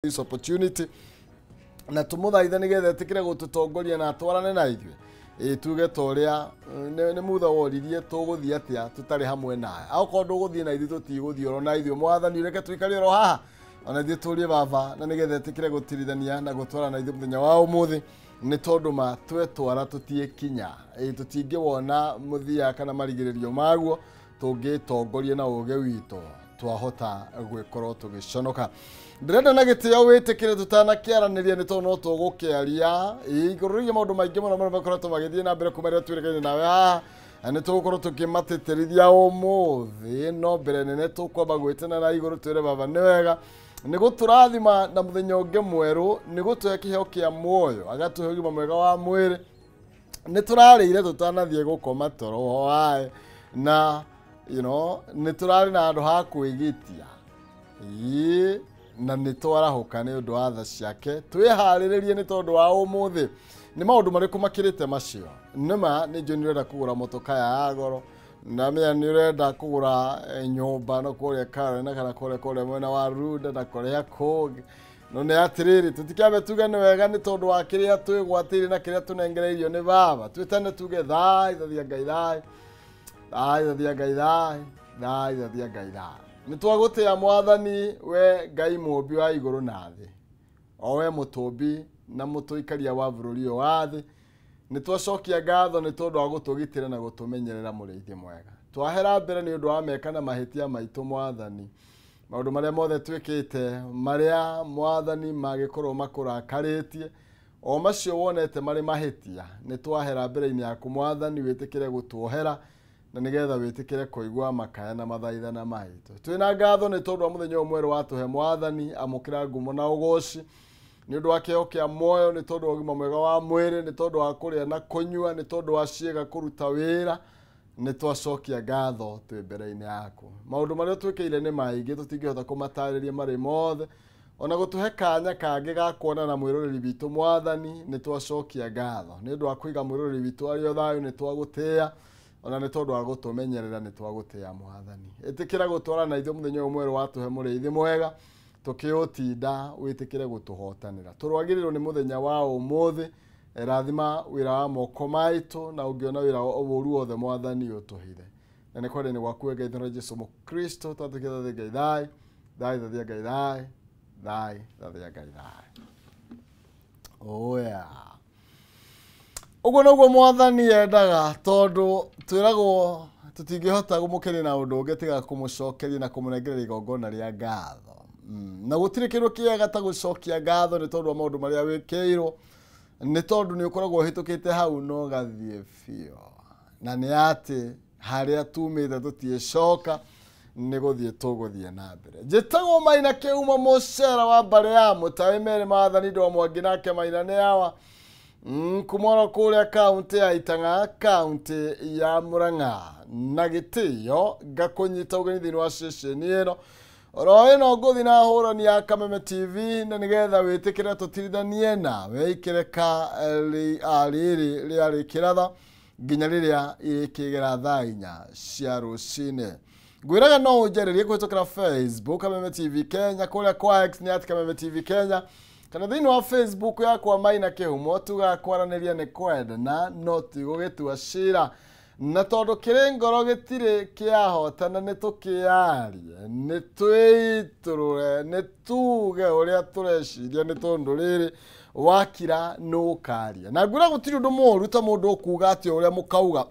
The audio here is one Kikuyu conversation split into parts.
This opportunity na tũmũthaithe nĩgetha etĩkĩre gũtũtongoria na atwarane na ithuĩ. Ĩ tuge ta ũrĩa nĩ mutha woririe, tũgũthiĩ atĩa tũtarĩ hamwe nawe? Akorwo ndũgũthiĩ na ithuĩ, tũtigũthiĩ oro na ithuĩ. Mwathani, reke tũikare oro haha ona ithuĩ tũrie baba, na nĩgetha etĩkĩre gũtirithania na gũtwarana na ithuĩ mũthenya wa ũmũthĩ, nĩ tondũ ma twetwara tũtiĩkinya. Ĩ tũtingĩwona mũthia kana marigĩrĩrio maguo tũngĩtongoria na ũgĩ witũ, twahota gwĩkorwo tũgĩconoka. Ndĩrenda na gĩtĩo wĩtĩkĩre tũtanakĩaranĩria, nĩ tondũ no tũgũkĩaria igũrũ rĩgiĩ maũndũ maingĩ mũno marĩa makoretwo magĩthiĩ na mbere kuma rĩrĩa twĩrĩkaine nawe haha, na nĩ tũgũkorwo tũkĩmatĩtĩrithia ũmũthĩ. No mbere nene tũkwamba gwĩtana na igũrũ, twĩre baba nĩ wega nĩ gũtũrathima na mũthenya ũngĩ mwerũ, nĩ gũtũhe kĩheo kĩa muoyo, agatũhe ũgima mwega wa mwĩrĩ. Nĩ tũrarĩire tũtanathiĩ gũkoma toro wae, na nĩ tũrarĩ na handũ ha kwĩgitia. Ĩĩ, na nĩ twarahũka nĩ ũndũ wa tha ciake, twĩharĩrĩrie nĩ tondũ wa ũmũthĩ. Nĩ maũndũ marĩkũ makĩrĩte macio? Nĩma nĩ njũĩ nĩ ũrenda kũgũra motoka ya goro, na menya nĩ ũrenda kũgũra nyũmba no kũrĩa Karen kana kũrĩa mwena wa Runda na kũrĩa kũngĩ. No nĩ atĩrĩrĩ, tũtikĩambe tuge nĩ wega nĩ tondũ wa kĩrĩa twĩgwatĩire na kĩrĩa tũnengereirio nĩ baba. Twĩtane tuge thai thathia Ngai, thai thai thathia Ngai, thai thai thathia Ngai, thai. Nĩ twagũtĩa Mwathani, we Ngai mũũmbi wa igũrũ na thĩ, o we mũtũmbi na mũtũikaria wa bũrũri ũyũ wa thĩ. Nĩ twacokia ngatho nĩ tondũ wa gũtũgitĩra na gũtũmenyerera, mũrĩithi mwega. Twahera mbere nĩ ũndũ wa meka na mahĩtia maitũ, Mwathani, maũndũ marĩa mothe twĩkĩte marĩa, Mwathani, magĩkorwo makũrakarĩtie, o macio wonete marĩ mahĩtia, nĩ twahera mbere-inĩ yaku, Mwathani. Wĩtĩkĩre gũtuohera na nĩgetha wĩtĩkĩre kũigua makaya na mathaithana maitũ. Twĩna ngatho nĩ tondũ wa mũthenya ũyũ mwerũ watũhe. Mwathani, amũkĩra ngumo na ũgoci nĩ ũndũ wa kĩheo kĩa muoyo, nĩ tondũ wa ũgima mwega wa mwĩrĩ, nĩ tondũ wa kũrĩa na kũnyua, nĩ tondũ wa ciĩga kũruta wĩra. Nĩ twacokia ngatho twĩ mbere-inĩ yaku. Maũndũ marĩa twĩkĩire nĩ maingĩ, tũtingĩhota kũmatarĩria marĩ mothe. Ona gũtũhe kanya kangĩ ga kuona na mwĩroreri witũ, Mwathani, nĩ twacokia ngatho nĩ ũndũ wa kũiga mwĩroreri witũ arĩ o thayũ. Nĩ twagũtĩĩa, ona nĩ tondũ wa gũtũmenyerera, nĩ twagũtĩĩa. Mwathani, ĩtĩkĩra gũtwara na ithuĩ mũthenya ũyũ mwerũ watũhe, mũrĩithi mwega. Tũkĩũtinda, wĩtĩkĩre gũtũhotanĩra. Tũrwagĩrĩrwo nĩ mũthenya wa ũmũthĩ. Rathima wĩra wa moko maitũ, na ũngĩona wĩra ũru wothe, Mwathani, ũtũhithe. Na nĩ kwenda-inĩ gwaku, Ngai thona Jesu Mũkristo, twatũkĩra Ngai thai thai thathia Ngai, thai thai thathia Ngai, thai. Oya, ũguo noguo Mwathani endaga, tondũ twĩragwo tũtingĩhota gũmũkenia na ũndũ ũngĩ tiga kũmũcokeria na kũmũnengereria igongona rĩa ngatho. Na gũtirĩ kĩndũ kĩega ta gũcokia ngatho nĩ tondũ wa maũndũ marĩa wĩkĩirwo, nĩ tondũ nĩ ũkoragwo ũhĩtũkĩte hau na ũgathiĩ biũ, na nĩ atĩ harĩa tumĩte tũtiĩcoka, nĩ gũthiĩ tũgũthiĩ na mbere. Njĩtagwo Maina Kĩhumo, mũcera wa mbarĩ ya mũtaĩ merĩ Maathani ndo mwangi nake Maina nĩ awa kumoro kũrĩa kaunti ya Itang'a, kaunti ya Murang'a, na gĩtĩo ngakũnyita ũgeni thĩinĩ wa ceceni ĩno oro ĩno ngũthi na hũrani ya Kameme TV, na nĩgetha wĩtĩkĩre tũtirithanie nawe ikĩreka rĩrĩ rĩarĩ kĩratha nginya rĩrĩa irĩkĩgera thaa 4 cia rũcinĩ. Ngwĩraga no ũnjarĩrie kũhĩtũkĩra Facebook, Kameme TV Kenya, kũrĩa kwa X nĩ @KamemeTV Kenya, kana thĩinĩ wa Facebook yakwa, Maina Kĩhumo. Tugaga kwaranĩria nĩ kwendana, no ti gũgĩtua cira, na tondũ kĩrĩ ngoro gĩtirĩ kĩahotana, nĩ tũkĩarie, nĩ twĩitũrũre, nĩ tuge ũrĩa tũreciria, nĩ tondũ rĩrĩ wakira nĩ ũkaria. Na ngwĩra gũtirĩ ũndũ mũũru ta mũndũ ũkuga atĩ ũrĩa mũkauga.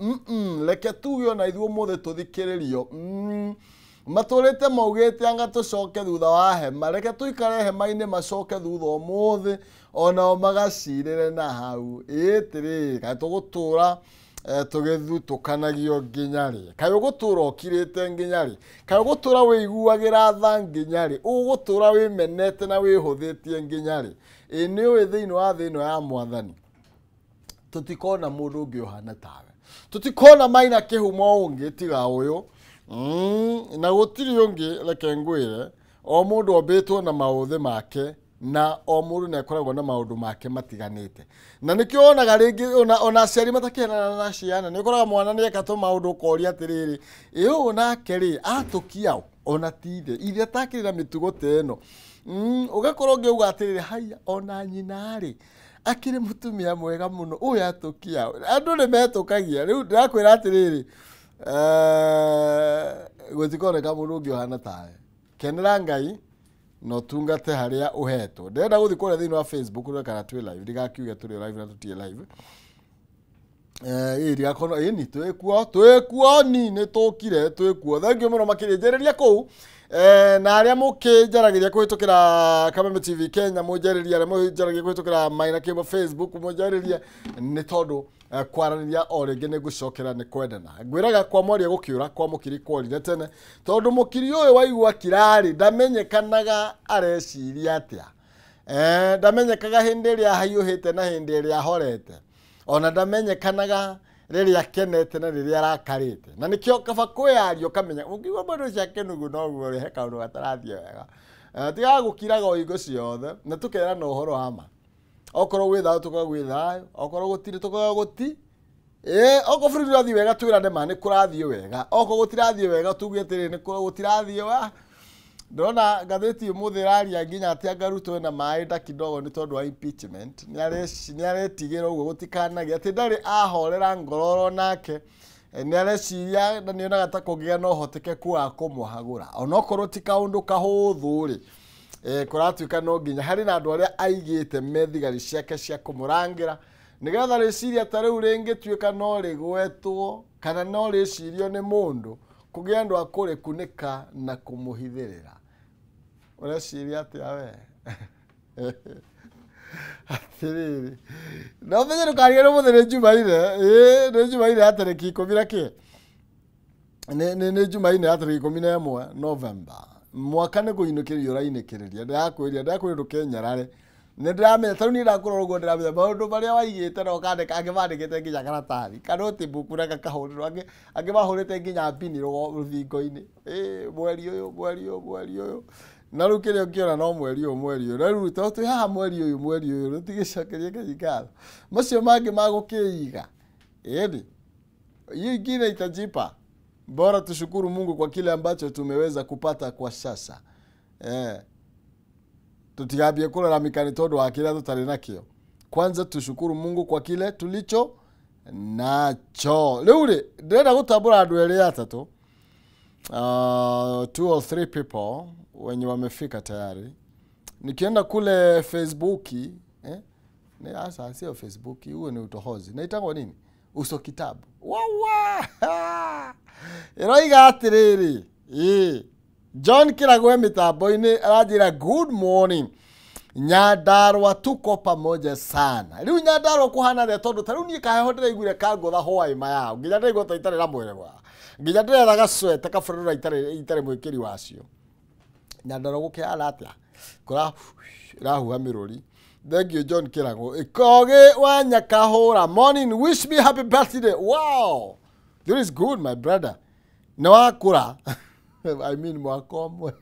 Reke tuge ona ithuĩ ũmũthĩ tũthikĩrĩrio. Matũrĩte maugĩte anga tũcoke thutha wa hema, reke tũikare hema-inĩ, macoke thutha ũmũthĩ onao magacirĩre na hau. Ĩtĩrĩ kaĩ tũgũtũra tũgĩthutũkanagio nginya rĩ? Kaĩ ũgũtũra ũkirĩte nginya rĩ? Kaĩ ũgũtũra wĩiguagĩra tha nginya rĩ? Ũgũtũra wĩmenete na wĩhũthĩtie nginya rĩ? Ĩ nĩ ũĩ thĩinĩ wa thĩ ĩno ya Mwathani tũtikona mũndũ ũngĩ ũhana tawe, tũtikona Maina Kĩhumo ũngĩ tiga ũyũ. Na gũtirĩ ũngĩ. Reke ngwĩre, o mũndũ ombĩtwo na maũthĩ make, na o mũndũ nĩ akoragwo na maũndũ make matiganĩte, na nĩkĩo wonaga rĩngĩ ona aciari matakĩhenana na ciana. Nĩ ũkoraga mwana nĩ eka tũmaũndũ, ũkoria atĩrĩrĩ, ĩ ũyũ nake rĩ atũkia ũ? Ona ti ithe, ithe atakĩrĩ na mĩtugo ta ĩno. Ugakorwo ngiuga atiriri haya ona nyina ri akiri mutumia mwega muno uyu atukia andu ni metukagia riu ndirakwira atiriri gutikoneka mundu ungi uhana tawe kenera Ngai no tungate haria uhetwo. Ndĩrenda gũthiĩ kũrĩa thĩinĩ wa Facebook rĩu kana twĩ live ndigakiuge tũrĩ live na tũtirĩ live. Ndigakorwo ĩni twĩkuo ni nĩ tũkire twĩkuo. Thank you mũno makĩria njarĩria kũu na arĩa mũkĩnjaragĩria kũhĩtũkĩra Kameme TV Kenya mũnjarĩria arĩa mũnjaragĩria kũhĩtũkĩra Maina Kĩmbo Facebook mũnjarĩria nĩ tondũ kwaranĩria o rĩngĩ nĩ ngũcokera nĩ kwendana. Ngwĩraga kwa mwaria gũkĩũra kwa mũkiri kworire tene tondũ mũkiri ũyũ waigua kirarĩ ndamenyekanaga areciria atĩa. Ndamenyekaga hĩndĩ ĩrĩa ahiũhĩte na hĩndĩ ĩrĩa ahorete ona ndamenyekanaga rĩrĩa akenete na rĩrĩa arakarĩte na nĩkĩo kaba kwĩyaria ũkamenya ũngĩigua mũndũ ũcio akenugu noguo rĩ he kaũndũ gatarathiĩ wega. Tigaga gũkiraga o hingo ciothe na tũkerana ũhoro wa ma. Okorwo gwĩ thayũ tũkauga gwĩ thayũ, okorwo gũtirĩ tũkauga gũti. Okorwo bũrũri ũrathiĩ wega twĩrane ma nĩ kũrathiĩ wega, okorwo gũtirathiĩ wega tuge atĩrĩrĩ nĩ gũtirathiĩ wa. Ndĩrona ngathĩti ũmũthĩ ĩraria nginya atĩ anga Ruto ena maĩ nda kidogo nĩ tondũ wa impeachment. Nĩ aretigĩra ũguo gũtikanagĩe atĩ ndarĩ ahorera ngoro oro nake. Nĩ areciria na nĩonaga ta kũngĩgĩa na ũhotekeku wa kũmũhagũra onokorwo ti kaũndũ kahũthũ rĩ. Kũratuĩka no nginya harĩ na andũ arĩa aigĩte me thigari ciake cia kũmũrangĩra nĩgetha rĩciria ta rĩu rĩngĩtuĩka no rĩgwetwo kana no rĩcirio nĩ mũndũ kũgĩa andũ a kũrĩkunĩka na kũmũhithĩrĩra. Ũreciria atĩa we? Atĩrĩrĩ no menye ndũkariganĩrwo ũmũthĩ nĩ Jumaine. Nĩ Jumaine ya tarĩki ikũmi na kĩ? Nĩ Jumaine ya tarĩki 11 November. Mwaka nĩ kũinũkĩrĩria ũrainĩkĩrĩria. Ndĩrakwĩria ndũkenyarare. Nĩ ndĩramenya tarĩu niĩ ndakũrora ũguo ndĩramenya maũndũ marĩa waigĩte na ũkandĩka angĩ mandĩkĩte nginya karatathi kanotebook na gakahũrĩrwo angĩ mahũrĩte nginya mbini rũthingo-inĩ. Mweri ũyũ mweri ũyũ mweri ũyũ na rĩu kĩrĩa ũngĩona no mweri ũyũ mweri ũyũ na rĩu tondũ twĩ haha mweri ũyũ mweri ũyũ rũtigĩcokerie Ngai ngatho. Macio mangĩ magũkĩiga ĩni hiyo ingine itajipa. Bora tushukuru Mungu kwa kile ambacho tumeweza kupata kwa sasa. Tutigambie kulalamika nĩ tondũ wa kĩrĩa tũtarĩ nakĩo. Kwanza tushukuru Mungu kwa kile tulicho nacho. Rĩu rĩ ndĩrenda gũtambũra andũ erĩ atatũ. 2 or 3 people wenye wamefika tayari. Nikienda kule Facebook, ni asa sio Facebook, huo ni utohozi. Naitangwa nini? Uso kitabu. Wawa! Ĩroiga atĩrĩrĩ, John Kĩragwe mĩtambo-inĩ aranjĩra good morning. Nyandarua tuko pamoja sana. Rĩu Nyandarua kũhana atĩa tondũ ta rĩu niĩ kaheho ndĩraiguire kangũtha hwaĩ yao. Nginya ndĩraigua ta itarĩ na mwĩrĩ mwega. Nginya ndĩretha gacweta kabũrũra itarĩ mwĩkĩri wacio. Nyandarua gũkĩhana atĩa? Kũra rahuha mĩrũri. Thank you John Kĩragũ. Ikogi wa Nyakahũra morning, wish me happy birthday. Wow. That is good my brother. Nĩ wakũra. I mean mwaka ũmwe.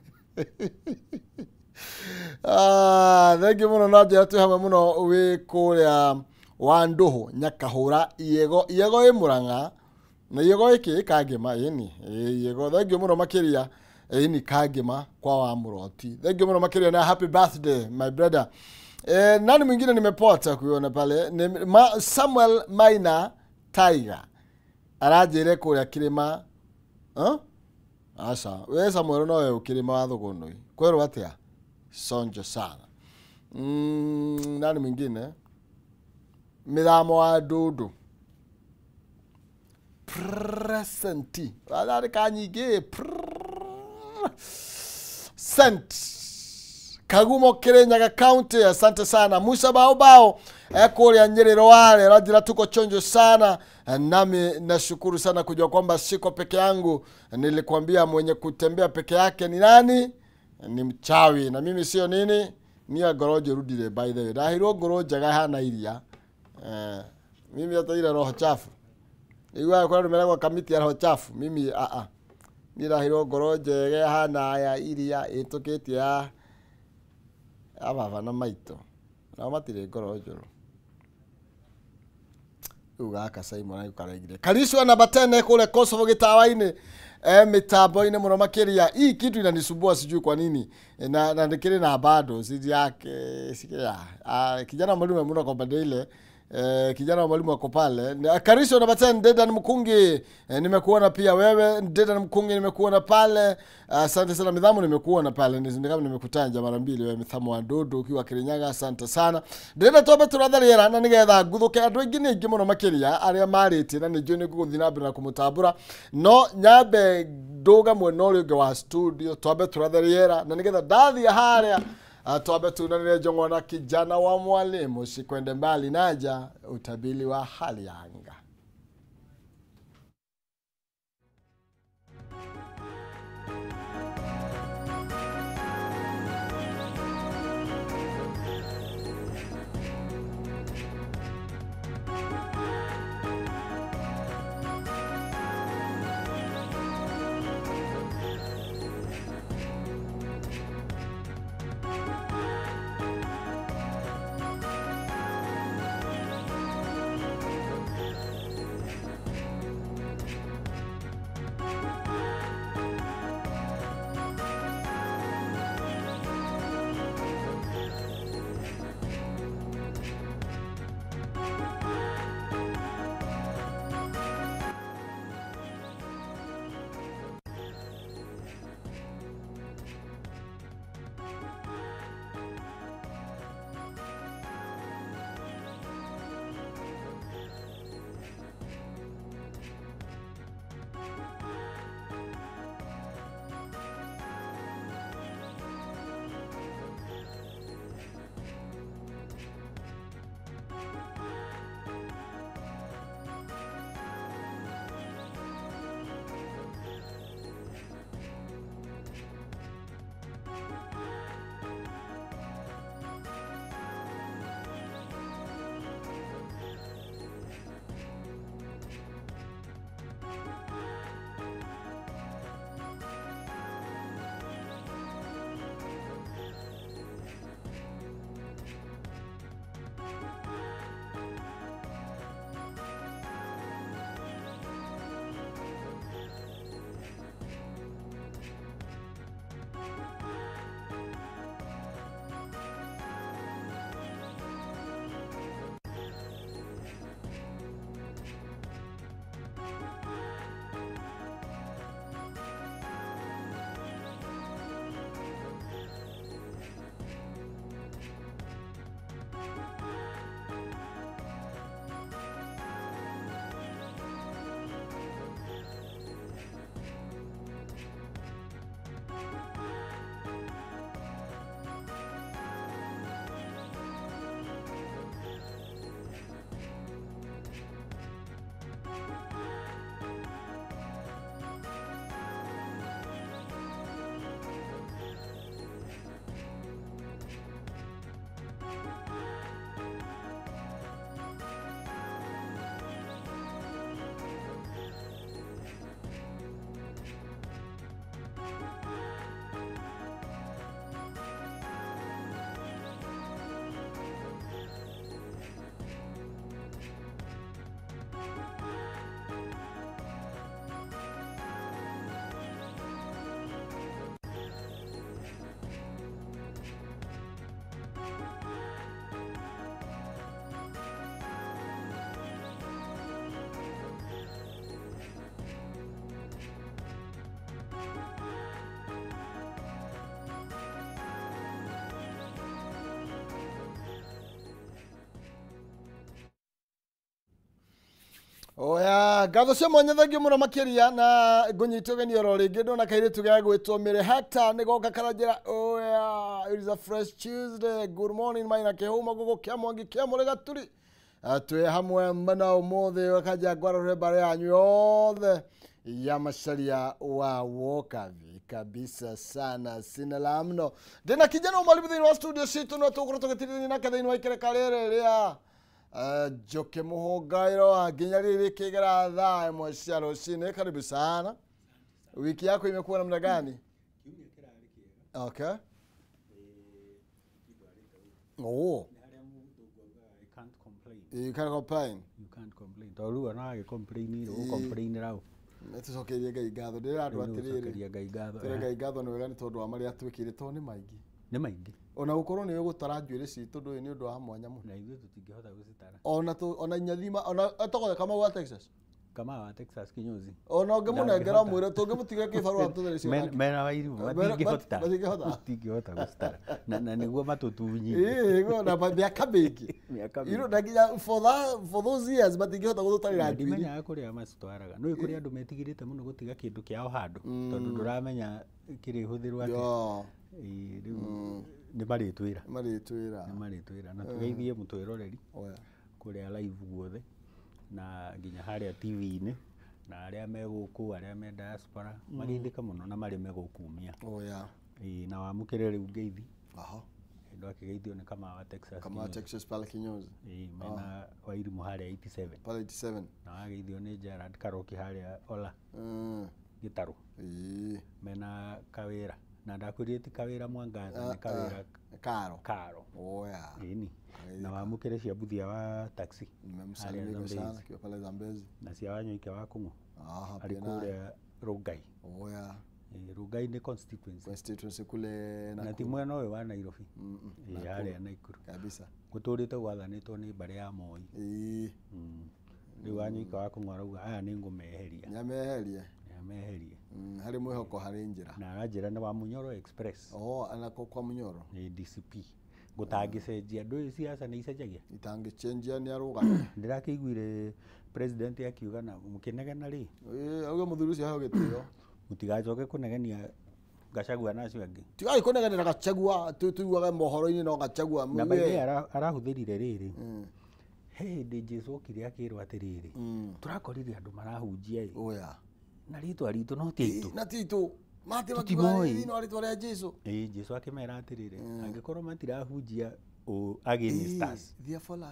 Thank you mũno na njĩra twĩ hamwe mũno wĩ kũrĩa wa Ndũhũ Nyakahũra Iego Iego ĩ Mũrang'a na Iego ĩkĩ Kangĩma ĩni Iego. Thank you mũno makĩria ĩni Kangĩma kwa wa Mũroti. Thank you mũno makĩria na happy birthday my brother. Nani mwingine nimepota kuiona pale ni Samuel Maina Tiger aranjĩre kũrĩa kĩrĩma. Aca we Samuel nowe ũkĩrĩma wa Thũgũnũi kwerwo atĩa? Sonjo sana. Nani mwingine? Mĩthamo wa Ndũndũ present watharĩka nyingĩ sent Kagumo Kirinyaga County, asante sana. Musa Baobao kũrĩa Nyĩrĩ Rware aranjĩra tuko chonjo sana. Nami nashukuru sana kujua kwamba siko peke yangu. Nilikwambia mwenye kutembea peke yake ni nani? Ni mchawi. Na mimi sio nini? Ni ngoro njũru ndirĩ by the way. Ndahirwo ngoro njega hana iria. Mimi hata ile roho chafu. Iguaga kũrĩa andũ meragwo kamiti ya roho chafu. Mimi Niĩ ndahirwo ngoro njega hana ya iria ĩtũkĩtie ya baba na maitũ. Nao matirĩ ngoro njũru. Ugaka Simon agũkaraigire Karishwa namba 10 kule Kosovo gĩtawa-inĩ mitambo-inĩ mũno makĩria. Hii kitu inanisumbua sijui kwa nini, na ndikiri na bado siji yake sikia kijana mwalimu muno kwa ile kijana wa mwalimu wako pale. Karisho namba 10 Dedan Mkungi, nimekuona pia wewe Dedan Mkungi, nimekuona pale. Asante sana Midhamu, nimekuona pale, ni kama nimekutanja mara mbili wewe Midhamu wa Dodo ukiwa Kirinyaga, asante sana. Ndĩrenda twambe tũrathe rĩera na nĩgetha ngũthũke andũ aingĩ nĩ aingĩ mũno makĩria arĩa marĩtie na nĩ njũĩ nĩ ngũgũthiĩ na mbere na kũmũtambũra, no nyambe ndũga mwena ũrĩa ũngĩ wa studio twambe tũrathe rĩera na nĩgetha ndathiĩ harĩa twambe tunanire njong'o na kijana wa mwalimu. Sikwende mbali, naja utabili wa hali ya anga. Oya, ngatho cia mwanya thengio muno makiria na ngunyitwo geni oro ringi ndona kairitu ga gwitwo Mary Hector ni goka karanjira. Oya, it is a fresh Tuesday. Good morning maina kihuma gugu kia mwangi kia murega turi twi hamwe mana umuthi wakaja ngwarore bare yanyu yothe ya macaria wa wokavi kabisa sana sina la mno. Ndina kijana mwalimu thini wa studio citu no tugukorwo tugĩtirithania nake thĩinĩ wa ikereka rĩrĩ rĩa Njoki Mũhũngairo nginya rĩrĩ kĩgera thaa ĩmwe cia rũcinĩ. Karibu sana. Wiki yako imekuwa namna gani? Okay. Oh. I can't complain. You can't complain. You can't complain. Tondũ rĩu ona wagĩ complain rĩ, ũ complain ra ũ? Tũcokerie Ngai ngatho. Ndĩrera andũ atĩrĩrĩ, Nĩgũcokeria Ngai ngatho. twĩre Ngai ngatho nĩ wega nĩ tondũ wa marĩa atwĩkĩire, tondũ nĩ maingĩ. Nĩ maingĩ. Ona gũkorwo nĩwe gũtara njuĩrĩ citũ ndũĩ nĩ ũndũ wa mwanya mũno. Na ithuĩ tũtingĩhota gũcitara. Ona tu ona nyathima ona etagwo Kamau wa Texas. Kamau wa Texas kinyozi. Ona ũngĩmũnengera mwĩre tũngĩmũtiga kĩbarũa tũthere Men- mena Wairimu matingĩhota. Matingĩhota. Matingĩhota gũcitara. Na nĩguo matũtunyire. Ĩĩ, na mĩaka mĩingĩ. Mĩaka You know, na nginya for those years matingĩhota gũtũtarĩra Na njuĩrĩ. ndimenyaga kũrĩa macitwaraga. Nĩũĩ kũrĩ andũ metigĩrĩte mũno gũtiga kĩndũ kĩao handũ tondũ ndũramenya kĩrĩhũthĩrwo atĩa. Yo, Ĩĩ, rĩu nĩ marĩtwĩra. marĩtwĩra. Nĩ marĩtwĩra na tũgeithie mũtwĩroreri Oya. kũrĩa live guothe na nginya harĩa TV-inĩ na arĩa me gũkũ, arĩa me diaspora mageithĩke mũno na marĩme gũkumia. Oya. Ĩĩ, na wamũkĩre rĩu ngeithi. Aha. Andũ akĩgeithio nĩ Kamau wa Texas. Kamau wa Texas pale kinyozi. Ĩĩ, mena Wairimu harĩa 87. Pale 87. Na wageithio nĩ Gerard Karoki harĩa Ola Gĩtarũ. Ĩĩ. Mena Kawĩra. Na ndakwĩrire ti Kawĩra Mwangaza, nĩ Kawĩra Karo. Karo. Oya. Ĩni. Na wamũkĩre cia Mbuthia wa taxi. Nimemsalimika Harĩa sana Zambezi. akiwa pale Zambezi. Na cia Wanyoike wa Kũng'ũ. Aha, Arĩ pia naye. kũrĩa Rongai. Oya. Ĩĩ, Rongai nĩ constituency. Constituency kule Na ti Nakuru. mwena ũyũ wa Nairobi. Ĩĩ, harĩa Nakuru. Kabisa. Gũtũrĩte gwathanĩtwo nĩ mbarĩ ya Moi. Ĩĩ. Rĩu Wanyoike wa Kũng'ũ arauga aya nĩ ngũmeheria. Nĩameherie. Nĩameherie. Harĩ mwĩhoko harĩ njĩra. Na aranjĩra nĩ wa Munyoro Express. Oh, anako kwa Munyoro. Nĩ DCP. Gũtangĩcenjia ndũĩ siasa nĩ icenjagia. Itangĩcenjia nĩ arũgame. Ndĩrakĩiguire president akiuga na mũkĩnegena rĩ Ĩĩ, auge mũthuri ũcio aheo gĩtĩo. mũtigacoke kũnegenia Gachagua na acio angĩ. Tigai kũnegenera Gachagua, tuiguaga mohoro-inĩ no Gachagua. Na by the way arahũthĩrire rĩrĩ he hĩndĩ Jesũ okire akĩrwo atĩrĩrĩ tũrakorire andũ marahunjia ĩ Oya. na rĩtwa ritũ no ti aitũ. Na ti aitũ. Mati Tũtimoĩ. thĩinĩ wa rĩtwa rĩa Jesũ. Ĩĩ, Jesũ akĩmera atĩrĩrĩ angĩkorwo matirahunjia against us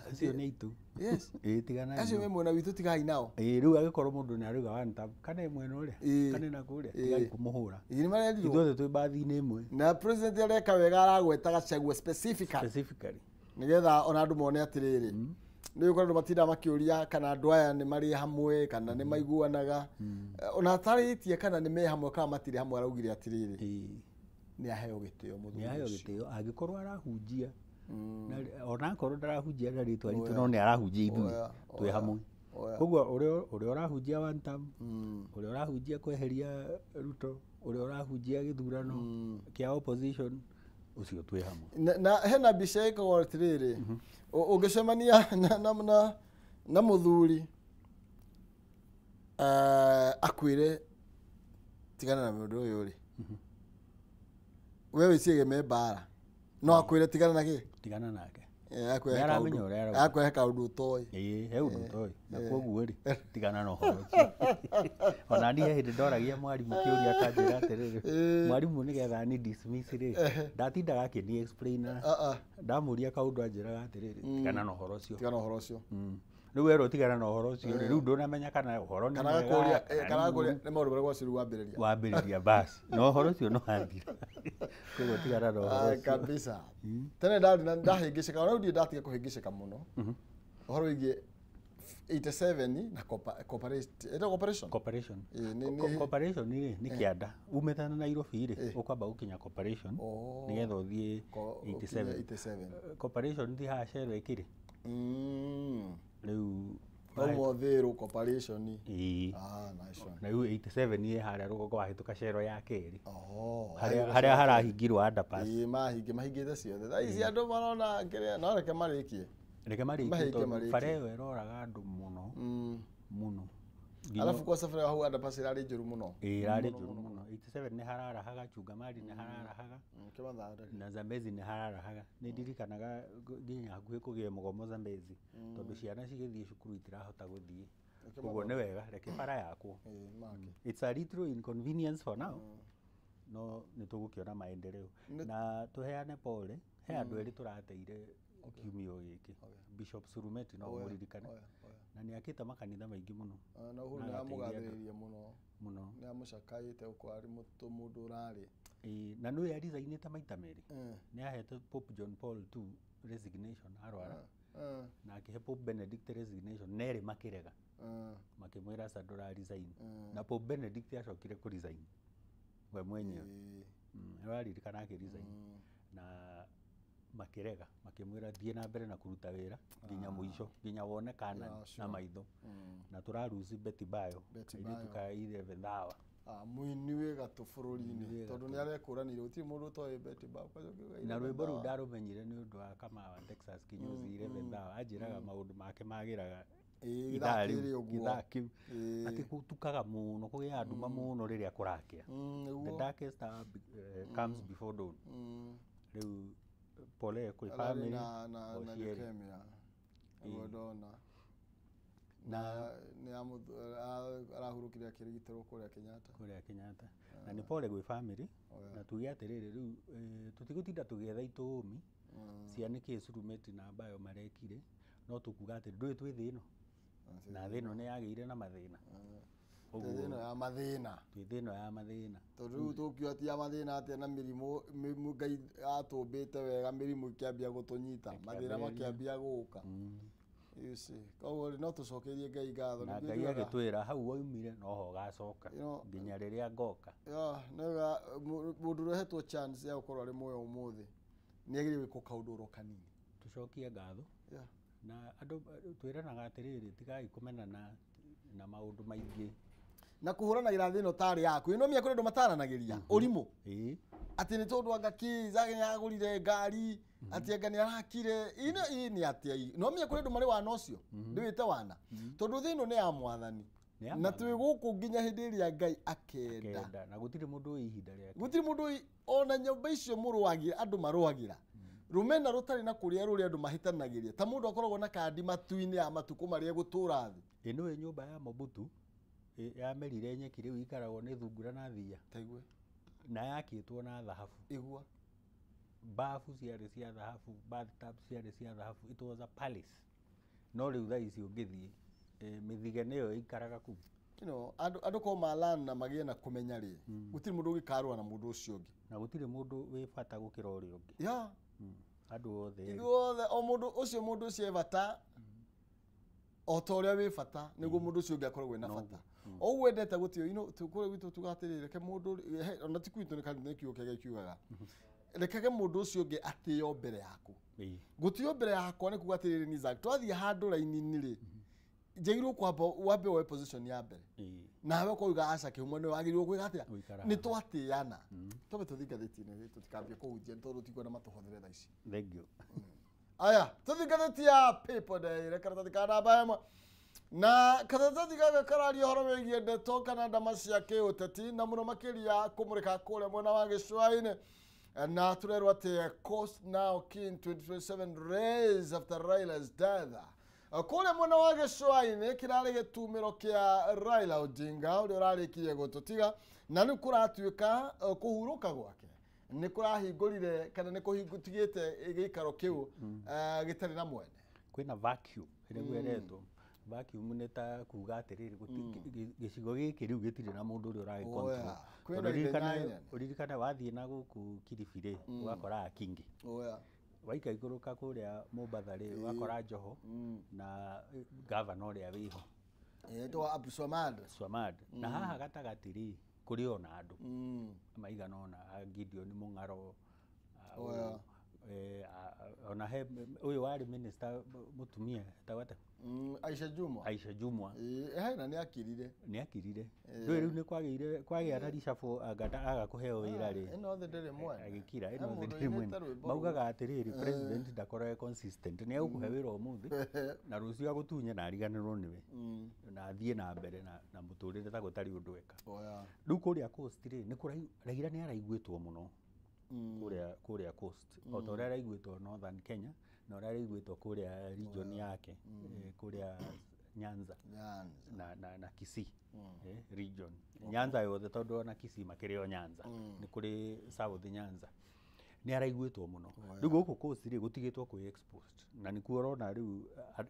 acio nĩ aitũ. Yes. Ĩĩ, tiganai Acio nao. me mwena witũ tigai nao. Ĩĩ, rĩu angĩkorwo mũndũ nĩ arauga one term, kana ĩ mwena ũrĩa Ĩĩ. kana na kũrĩa Ĩĩ. tigai kũmũhũra. Ĩĩ, nĩ marerirwo. Ithuothe twĩ mbathi-inĩ ĩmwe. Na president areka wega aragweta Gachagua specifically. Specifically. Nĩgetha ona andũ mone atĩrĩrĩ nĩ ũkorwo andũ matindaga makĩũria kana andũ aya nĩ marĩ hamwe kana nĩ maiguanaga. Ona atarĩtie kana nĩ me hamwe kana matirĩ hamwe araugire atĩrĩrĩ Ĩĩ. nĩ aheo gĩtĩo mũthuri Nĩ aheo ũcio. gĩtĩo angĩkorwo arahunjia na onakorwo ndarahunjia na rĩtwa ritũ no nĩ arahunjia ithuĩ Oya, twĩ oya, hamwe. oya. Koguo ũrĩa ũrahunjia one term, ũrĩa ũrahunjia kweheria Ruto, ũrĩa ũrahunjia gĩthurano kĩa opposition, ũcio twĩ hamwe. Na hena mbica ĩkoragwo atĩrĩrĩ ũngĩcemania na mũthuri akwĩre tigana na mũndũ ũyũ rĩ we wĩcirie me mbara no akwĩre tigana na kĩ Tigana nake. Akwĩre Nĩaramenya kaũndũ ũrĩa arauga. akwĩre kaũndũ ũtoĩ. Ĩĩ, he ũndũ ũtoĩ na koguo rĩ tigana na ũhoro ũcio. Ona niĩ he hĩndĩ ndoragia mwarimũ kĩũria akanjĩra atĩrĩrĩ mwarimũ nĩgetha ni dismiss rĩ ndatindaga akĩni explain ndamũria kaũndũ anjĩraga atĩrĩrĩ tigana na ũhoro ũcio. Tigana na ũhoro ũcio. Rĩu werwo tigana na ũhoro ũcio rĩ rĩu ndũnamenya kana ũhoro nĩ Kana mwega agakũria kana kana nĩ agakũria mũũru. nĩ maũndũ marĩkũ acio rĩu wambĩrĩria. Wambĩrĩria basi na ũhoro ũcio no wathira. Koguo tigana na ũhoro ũcio. Kabisa. Tene ndarĩ na ndahĩngĩcĩka ona rĩu ndirĩ ndatiga kũhĩngĩcĩka mũno. Ũhoro wĩgiĩ 87 na ĩtagwo corporation. Corporation. Ĩĩ, Corporation rĩ nĩ kĩanda umĩte na Nairobi rĩ ũkwamba gũkinya corporation nĩgetha ũthiĩ 87. 87. 87. Corporation ti haha Shell ĩkĩrĩ rĩu Wauma Ũthĩrũ corporation. Ĩĩ. Ah, nice one. Na rĩu 87 ĩ harĩa rũgongo wahĩtũka Shell ya kerĩ Oh, harĩa harahingirwo underpass. Ĩĩ, mahingĩte ciothe. Thaa ici andũ marona kĩrĩa no reke marĩkie. Reke marĩkie Mahinge tondũ marĩkie. bara ĩyo ĩroraga andũ mũno mũno. Alafu kwa safari hau underpass ĩrarĩ njũru mũno. Ĩĩ, ĩrarĩ njũru mũno. 87 nĩ hararahaga, Chungamari nĩ hararahaga Kĩmatha na Zambezi nĩ hararahaga. Nĩ ndirikanaga nginya hakuhĩ kũgĩe mũgomo Zambezi tondũ ciana cigĩthiĩ cukuru itirahota gũthiĩ. Koguo nĩ wega reke bara yakwo. Ĩĩ, make. It's a little inconvenience for now no nĩ tũgũkĩona maendeleo. Na tũheane pole he andũ erĩ tũrateire kiumia gĩkĩ. Bishop Surumeti no ũmũririkane. Na nĩ akĩte makanitha maingĩ mũno. Na Uhuru nĩ amũgathĩrĩirie mũno. Mũno. Nĩ amũcakaĩte gũkorwo arĩ mũndũ ũrarĩ. Ĩĩ, na nĩwe aricainĩte maita merĩ. Nĩ ahete Pope John Paul II resignation arwara. Na akĩhe Pope Benedict resignation nerĩ makĩrega. Makĩmwĩra aca ndũra resign. Na Pope Benedict acokire kũ resign we mwenyewe. Nĩũraririkana akĩ resign. Na makĩrega makĩmwĩra thiĩ na mbere na kũruta wĩra nginya mũico, nginya wone kana na maitho. Na tũraruci Betty Bayo, kairĩtu ka 11th hour. Mũini wĩ gatũ bũrũri-inĩ tondũ nĩ arekũranire gũtirĩ mũndũ ũtoĩ Betty Bayo. Na rwĩmbo rũu ndarũmenyire nĩ ũndũ wa Kamau wa Texas kinyozi 11th hour anjĩraga maũndũ make magĩraga ithaa rĩu, gĩthaa kĩu atĩ gũtukaga mũno, kũgĩaga nduma mũno rĩrĩa kũrakĩa. The darkest hour comes before dawn. Rĩu pole kwĩ family na leukemia nĩguo ndona na nĩ arahurũkire akĩrigitĩrwo kũrĩa Kenyatta. Kũrĩa Kenyatta. Na nĩ pole gwĩ family. Na tuge atĩrĩrĩ rĩu tũtigũtinda tũgĩetha itũmi cia nĩkĩĩ Surumeti na Bayo marekire, no tũkuga atĩ ndũĩ twĩ thĩ ĩno na thĩ ĩno nĩ yagĩire na mathĩna. Thĩ ĩno ya mathĩna. Twĩ thĩ ĩno ya mathĩna. Tondũ rĩu tũngiuga ti ya mathĩna atĩa na mĩrimũ Ngai atũmbĩte wega, mĩrimũ ĩkĩambia gũtũnyita, mathĩna makĩambia gũka. You see, koguo no tũcokerie Ngai ngatho. Na Ngai agĩtwĩra hau waumire noho ũgacoka nginya rĩrĩa ngoka. Mũndũ ũrĩa ũhetwo chance ya gũkorwo arĩ muoyo ũmũthĩ nĩ agĩrĩirwo gwĩka kaũndũ oro kanini. Tũcokie ngatho. Na andũ twĩranaga atĩrĩrĩ, tigai kũmenana na maũndũ maingĩ na kũhũranagĩra thĩ ĩno tarĩ yaku. Ĩno mĩa kũrĩ andũ mataranagĩria ũrimũ atĩ nĩ tondũ anga kĩ nĩagũrire ngari, atĩ anga nĩarakire ino ĩ nĩ atĩa. No mĩa kũrĩ andũ marĩ wana ũcio ndĩwĩte wana tondũ thĩ ĩno nĩ ya mwathani na twĩ gũkũ nginya hĩndĩ ĩrĩa Ngai akenda. Na gũtirĩ mũndũ ũĩ ihinda rĩake, gũtirĩ mũndũ ũĩ ona nyũmba icio mũrũagĩra andũ marũagĩra rũmena rũtarĩ na kũrĩa rũrĩa andũ mahĩtanagĩria, ta mũndũ akoragwo na kandi matu-inĩ ya matukũ marĩa egũtũra thĩ. Ĩ nĩwe nyũmba ya Mobutu yamerire nyeki rĩu ikaragwo nĩ thungura na thiia. Taigue. Na yakĩtwo na thahabu. Igua. Bafu ciarĩ cia thahabu, bathtub ciarĩ cia thahabu. It was a palace. No rĩu thaa ici ũngĩthiĩ mĩthige nĩyo ĩikaraga kũu. You know, andũ ko malan na magĩe na kũmenya rĩ, gũtirĩ mũndũ ũngĩkarũa na mũndũ ũcio ũngĩ. Na gũtirĩ mũndũ wĩ bata gũkĩra ũrĩa ũngĩ. Yeah. Andũ othe. Ithuothe o mũndũ ũcio e bata o ta ũrĩa wĩ bata nĩguo mũndũ ũcio ũngĩ akoragwo ena bata. O ũguo wendete gũtĩo, you know, kũrĩa gwitũ tugaga atĩrĩrĩ, reke mũndũ ona ti gwitũ nĩ kiugo kĩrĩa kiugaga, rekage mũndũ ũcio ũngĩ atĩo mbere yaku. Gũtĩo mbere yakwa nĩ kuga atĩrĩrĩ, ni Zack, twathiĩ handũ raini-inĩ rĩ, njagĩrĩirwo kwamba wambe woe position ya mbere nawe ũkauga aca kĩhumo nĩ wagĩrĩirwo gwĩka atĩa, nĩ twatĩana. Twambe tũthiĩ ngathĩti-inĩ tũtikambie kũhunjia tondũ tikuenda matũhothere thaa ici. Thank you. Aya, tũthiĩ ngathĩti ya People Day, karatathi ka namba ĩmwe. Na karatathi gaka kararia ũhoro wĩgiĩ ndeto kana ndama cia kĩũteti na mũno makĩria kũmũrĩka kũrĩa mwena wa gĩcũa-inĩ. Na tũrerwo atĩ Coast now keen 2027 race after Raila's death. Kũrĩa mwena wa gĩcũa-inĩ kĩrarĩ gĩtumĩro kĩa Raila Odinga ũrĩa ũrarĩkirie gũtũtiga, na rĩu kũratuĩka kũhurũka gwake nĩ kũrahingũrire kana nĩ kũhingũtigĩte gĩikaro kĩu gĩtarĩ na mwene. Kwĩna vacuum ĩrĩa ĩretwo vacuum nĩ ta kuga atĩrĩrĩ, gĩcigo gĩkĩ rĩu gĩtirĩ na mũndũ ũrĩa ũragĩcontrol. Ũririkane wathiĩ na gũkũ Kilifi rĩ, ũgakora Akingi. Waikaikũrũka kũrĩa Mombatha rĩ, ũgakora Joho na gavana ũrĩa wĩho etagwo Abdulswamad. Swamad. Na haha gatagatĩ rĩ, kũrĩ ona andũ maigana ũna, Gideon Mung'aro, ona he ũyũ warĩ minister mũtumia etagwo atĩa? Aisha Jumwa. Aisha Jumwa. Na nĩ akirire. Nĩ akirire. Ndũĩ rĩu nĩ kwagĩire kwagĩa na reshuffle anga aga kũheo wĩra rĩ. Ĩno thĩ ndĩrĩ mwene. Agĩkira ĩno thĩ ndĩrĩ mwene. Maugaga atĩrĩrĩ, president ndakoragwo consistent, nĩ egũkũhe wĩra ũmũthĩ na rũciũ agũtunye na ariganĩrwo nĩwe na athiĩ na mbere na mũtũrĩre ta gũtarĩ ũndũ eka. Rĩu kũrĩa Coast rĩ, nĩ Raila nĩ araiguĩtwo mũno kũrĩa Coast, o ta ũrĩa araiguĩtwo Northern Kenya na ũrĩa araiguĩtwo kũrĩa region yake kũrĩa Nyanza na Kisii region. Nyanza yothe tondũ ona Kisii makĩrĩ o Nyanza, nĩ kũrĩ South Nyanza. Nĩ araiguĩtwo mũno. Rĩu gũkũ Coast rĩ, gũtigĩtwo kwĩ exposed, na nĩkuo ũrona rĩu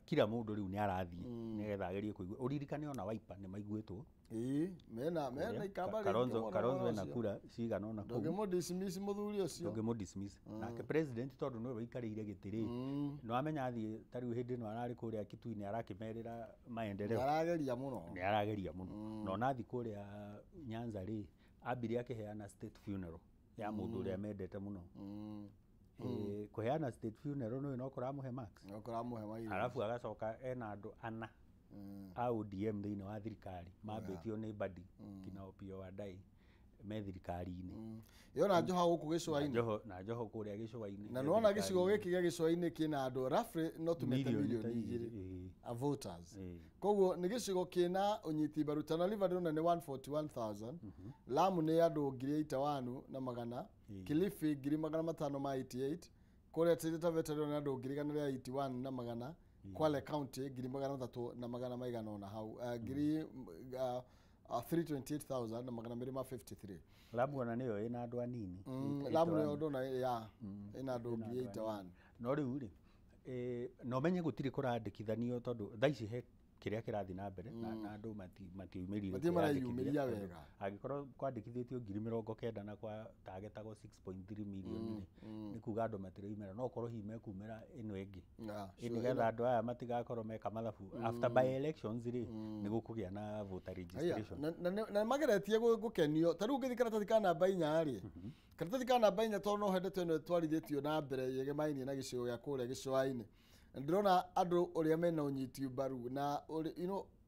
kila mũndũ rĩu nĩ arathiĩ nĩgetha agerie kũigua. Ũririkane ona Wiper nĩ maiguĩtwo. Ĩĩ, mena Ikamba rĩingĩ Kalonzo mũno Kalonzo mũno ena ũcio. kura cigana ũna kũu. Ndũngĩmũ dismiss mũthuri ũcio. Ndũngĩmũ dismiss. Nake president, tondũ nĩwe waikarĩire gĩtĩ rĩ, nĩ wamenya athiĩ ta rĩu hĩndĩ ĩno ararĩ kũrĩa Kitui, nĩ arakĩmerĩra maendeleo. Arageria mũno. Nĩ arageria mũno, na ona athiĩ kũrĩa Nyanza rĩ, ambire akĩheana state funeral ya mũndũ ũrĩa mendete mũno. Kũheana state funeral nĩ no kũramũhe marks. No kũramũhe mairi. Arabu agacoka ena andũ ana a ODM thĩinĩ wa thirikari mambĩtio nĩ Mbadi kina Opiyo Wandayi me thirikari-inĩ. Yona Njoha gũkũ gĩcũa-inĩ. Joho na Joho kũrĩa gĩcũa-inĩ Na me nĩwona gĩcigo thirikari-inĩ. gĩkĩ gĩa gĩcũa-inĩ kĩna andũ roughly no tũmĩte Mirioni ta milioni 2 igĩrĩ, ĩĩ. a voters. Koguo Koguo nĩ gĩcigo kĩna ũnyiti mbaru. Tana River ndĩrona nĩ 141,000, Lamu nĩ andũ 81,100 na magana, Kilifi 588,000, kũrĩa Taita Taveta ndĩrona andũ 181,100 na magana, Kwale County 300,000 na magana maigana ũna hau, ngiri 328,000 na magana merĩ ma 53. Lamu ona nĩyo ĩna andũ anini. Lamu nĩyo ndona ya ĩna andũ 81,000. No rĩu rĩ, na ũmenye gũtirĩ kũrandĩkithanio, tondũ thaa ici he kĩrĩa kĩrathiĩ na mbere na andũ matiumĩrire Matirĩ kwĩyandĩkithia, mareyumĩria tondũ wega. Angĩkorwo kwandĩkithĩtio 90,000 na kwa tagetagwo 6.3 million rĩ, nĩ kuga andũ matiraumĩra, no ũkorwo hihi mekumĩra ĩno ĩngĩ. Yeah, Ĩ nĩgetha andũ aya matigakorwo meka mathabu after by elections rĩ, nĩ gũkũgĩa na voter Aya, registration. na mageretie gũkenio. Ta rĩu ũngĩthiĩ karatathi ka namba 4 rĩ, karatathi ka namba 4, tondũ no he ndeto ĩno ĩtwarithĩtio na mbere yegemainie na gĩcigo gĩa kũrĩa gĩcũa-inĩ. Na ndĩrona andũ ũrĩa mena ũnyiti mbaru na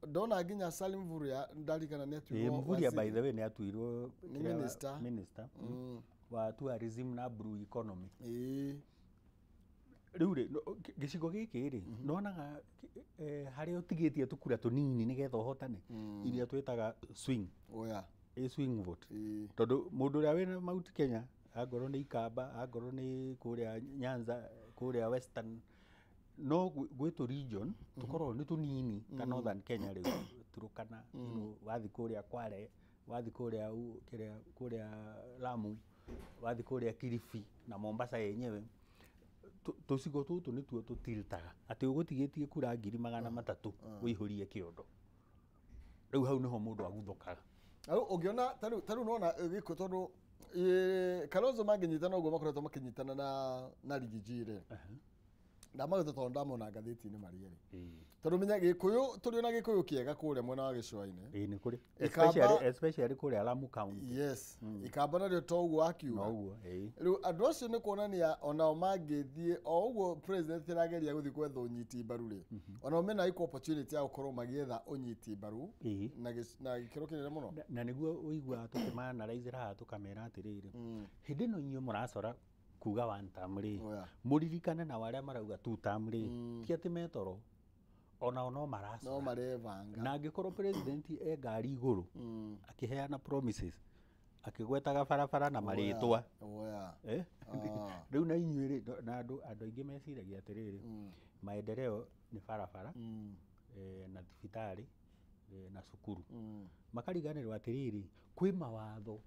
ndona nginya Salim Mvurya, ndarikana nĩ atuirwo Mvurya by waziri. the way nĩ atuirwo Nĩ kĩrĩa minister. Minister wa tourism na blue economy. Rĩu rĩ, gĩcigo gĩkĩ rĩ, nĩwonaga harĩa ũtigĩtie tũkura tũnini nĩgetha ũhotane, iria twĩtaga swing, Oya. ĩ swing vote, tondũ mũndũ ũrĩa wĩna Mount Kenya, angorwo nĩ Ikamba, angorwo nĩ kũrĩa Nyanza, kũrĩa Western, no gwĩ tũ region tũkoragwo nĩ tũnini ta Northern Kenya rĩu, Turkana, wathiĩ kũrĩa Kwale, wathiĩ kũrĩa kĩrĩa kũrĩa Lamu, wathiĩ kũrĩa Kilifi na Mombasa yenyewe, tũcigo tũtũ nĩtuo tũtiltaga atĩ ũgũtigĩtie kura 300,000 ũihũrie kĩondo. Rĩu hau nĩho mũndũ aguthũkaga. Rĩu ũngĩona tarĩu nona gĩkũ, tondũ Kalonzo mangĩnyitana ũguo makoretwo makĩnyitana na Riggy G rĩ, ndamagĩte tondũ ndamona ngathĩti-inĩ marĩ erĩ, tondũ menya Gĩkũyũ, tũrĩ ona Gĩkũyũ kĩega kũrĩa mwena wa gĩcũa-inĩ. Ĩĩ, nĩ kũrĩ. Ikamba- Especially kũrĩa Lamu County. Yes, Ikamba narĩo to ũguo akiuga. Noguo, ĩĩ. Rĩu andũ acio nĩ kuonania onao mangĩthiĩ o ũguo president arageria gũthiĩ gwetha ũnyiti mbaru rĩ, onao mena equal opportunity ya gũkorwo magĩetha ũnyiti mbaru na gĩkĩro kĩnene mũno. Na nĩguo ũiguaga tũkĩmaanalyze haha, tũkamera atĩrĩrĩ, hĩndĩ ĩno inyuĩ mũracora kuga one term rĩ, Oya. mũririkane nao arĩa marauga two term rĩ, ti atĩ metoro, onao no maracora. No marebanga. Na angĩkorwo president e ngari igũrũ akĩheana promises, akĩgwetaga barabara na marĩtwa, Oya. eh? Ah. Rĩu na inyuĩ rĩ, na andũ aingĩ meciragia atĩrĩrĩ, maendeleo nĩ barabara, na thibitarĩ, na cukuru, makariganĩrwo atĩrĩrĩ, kwĩ mawatho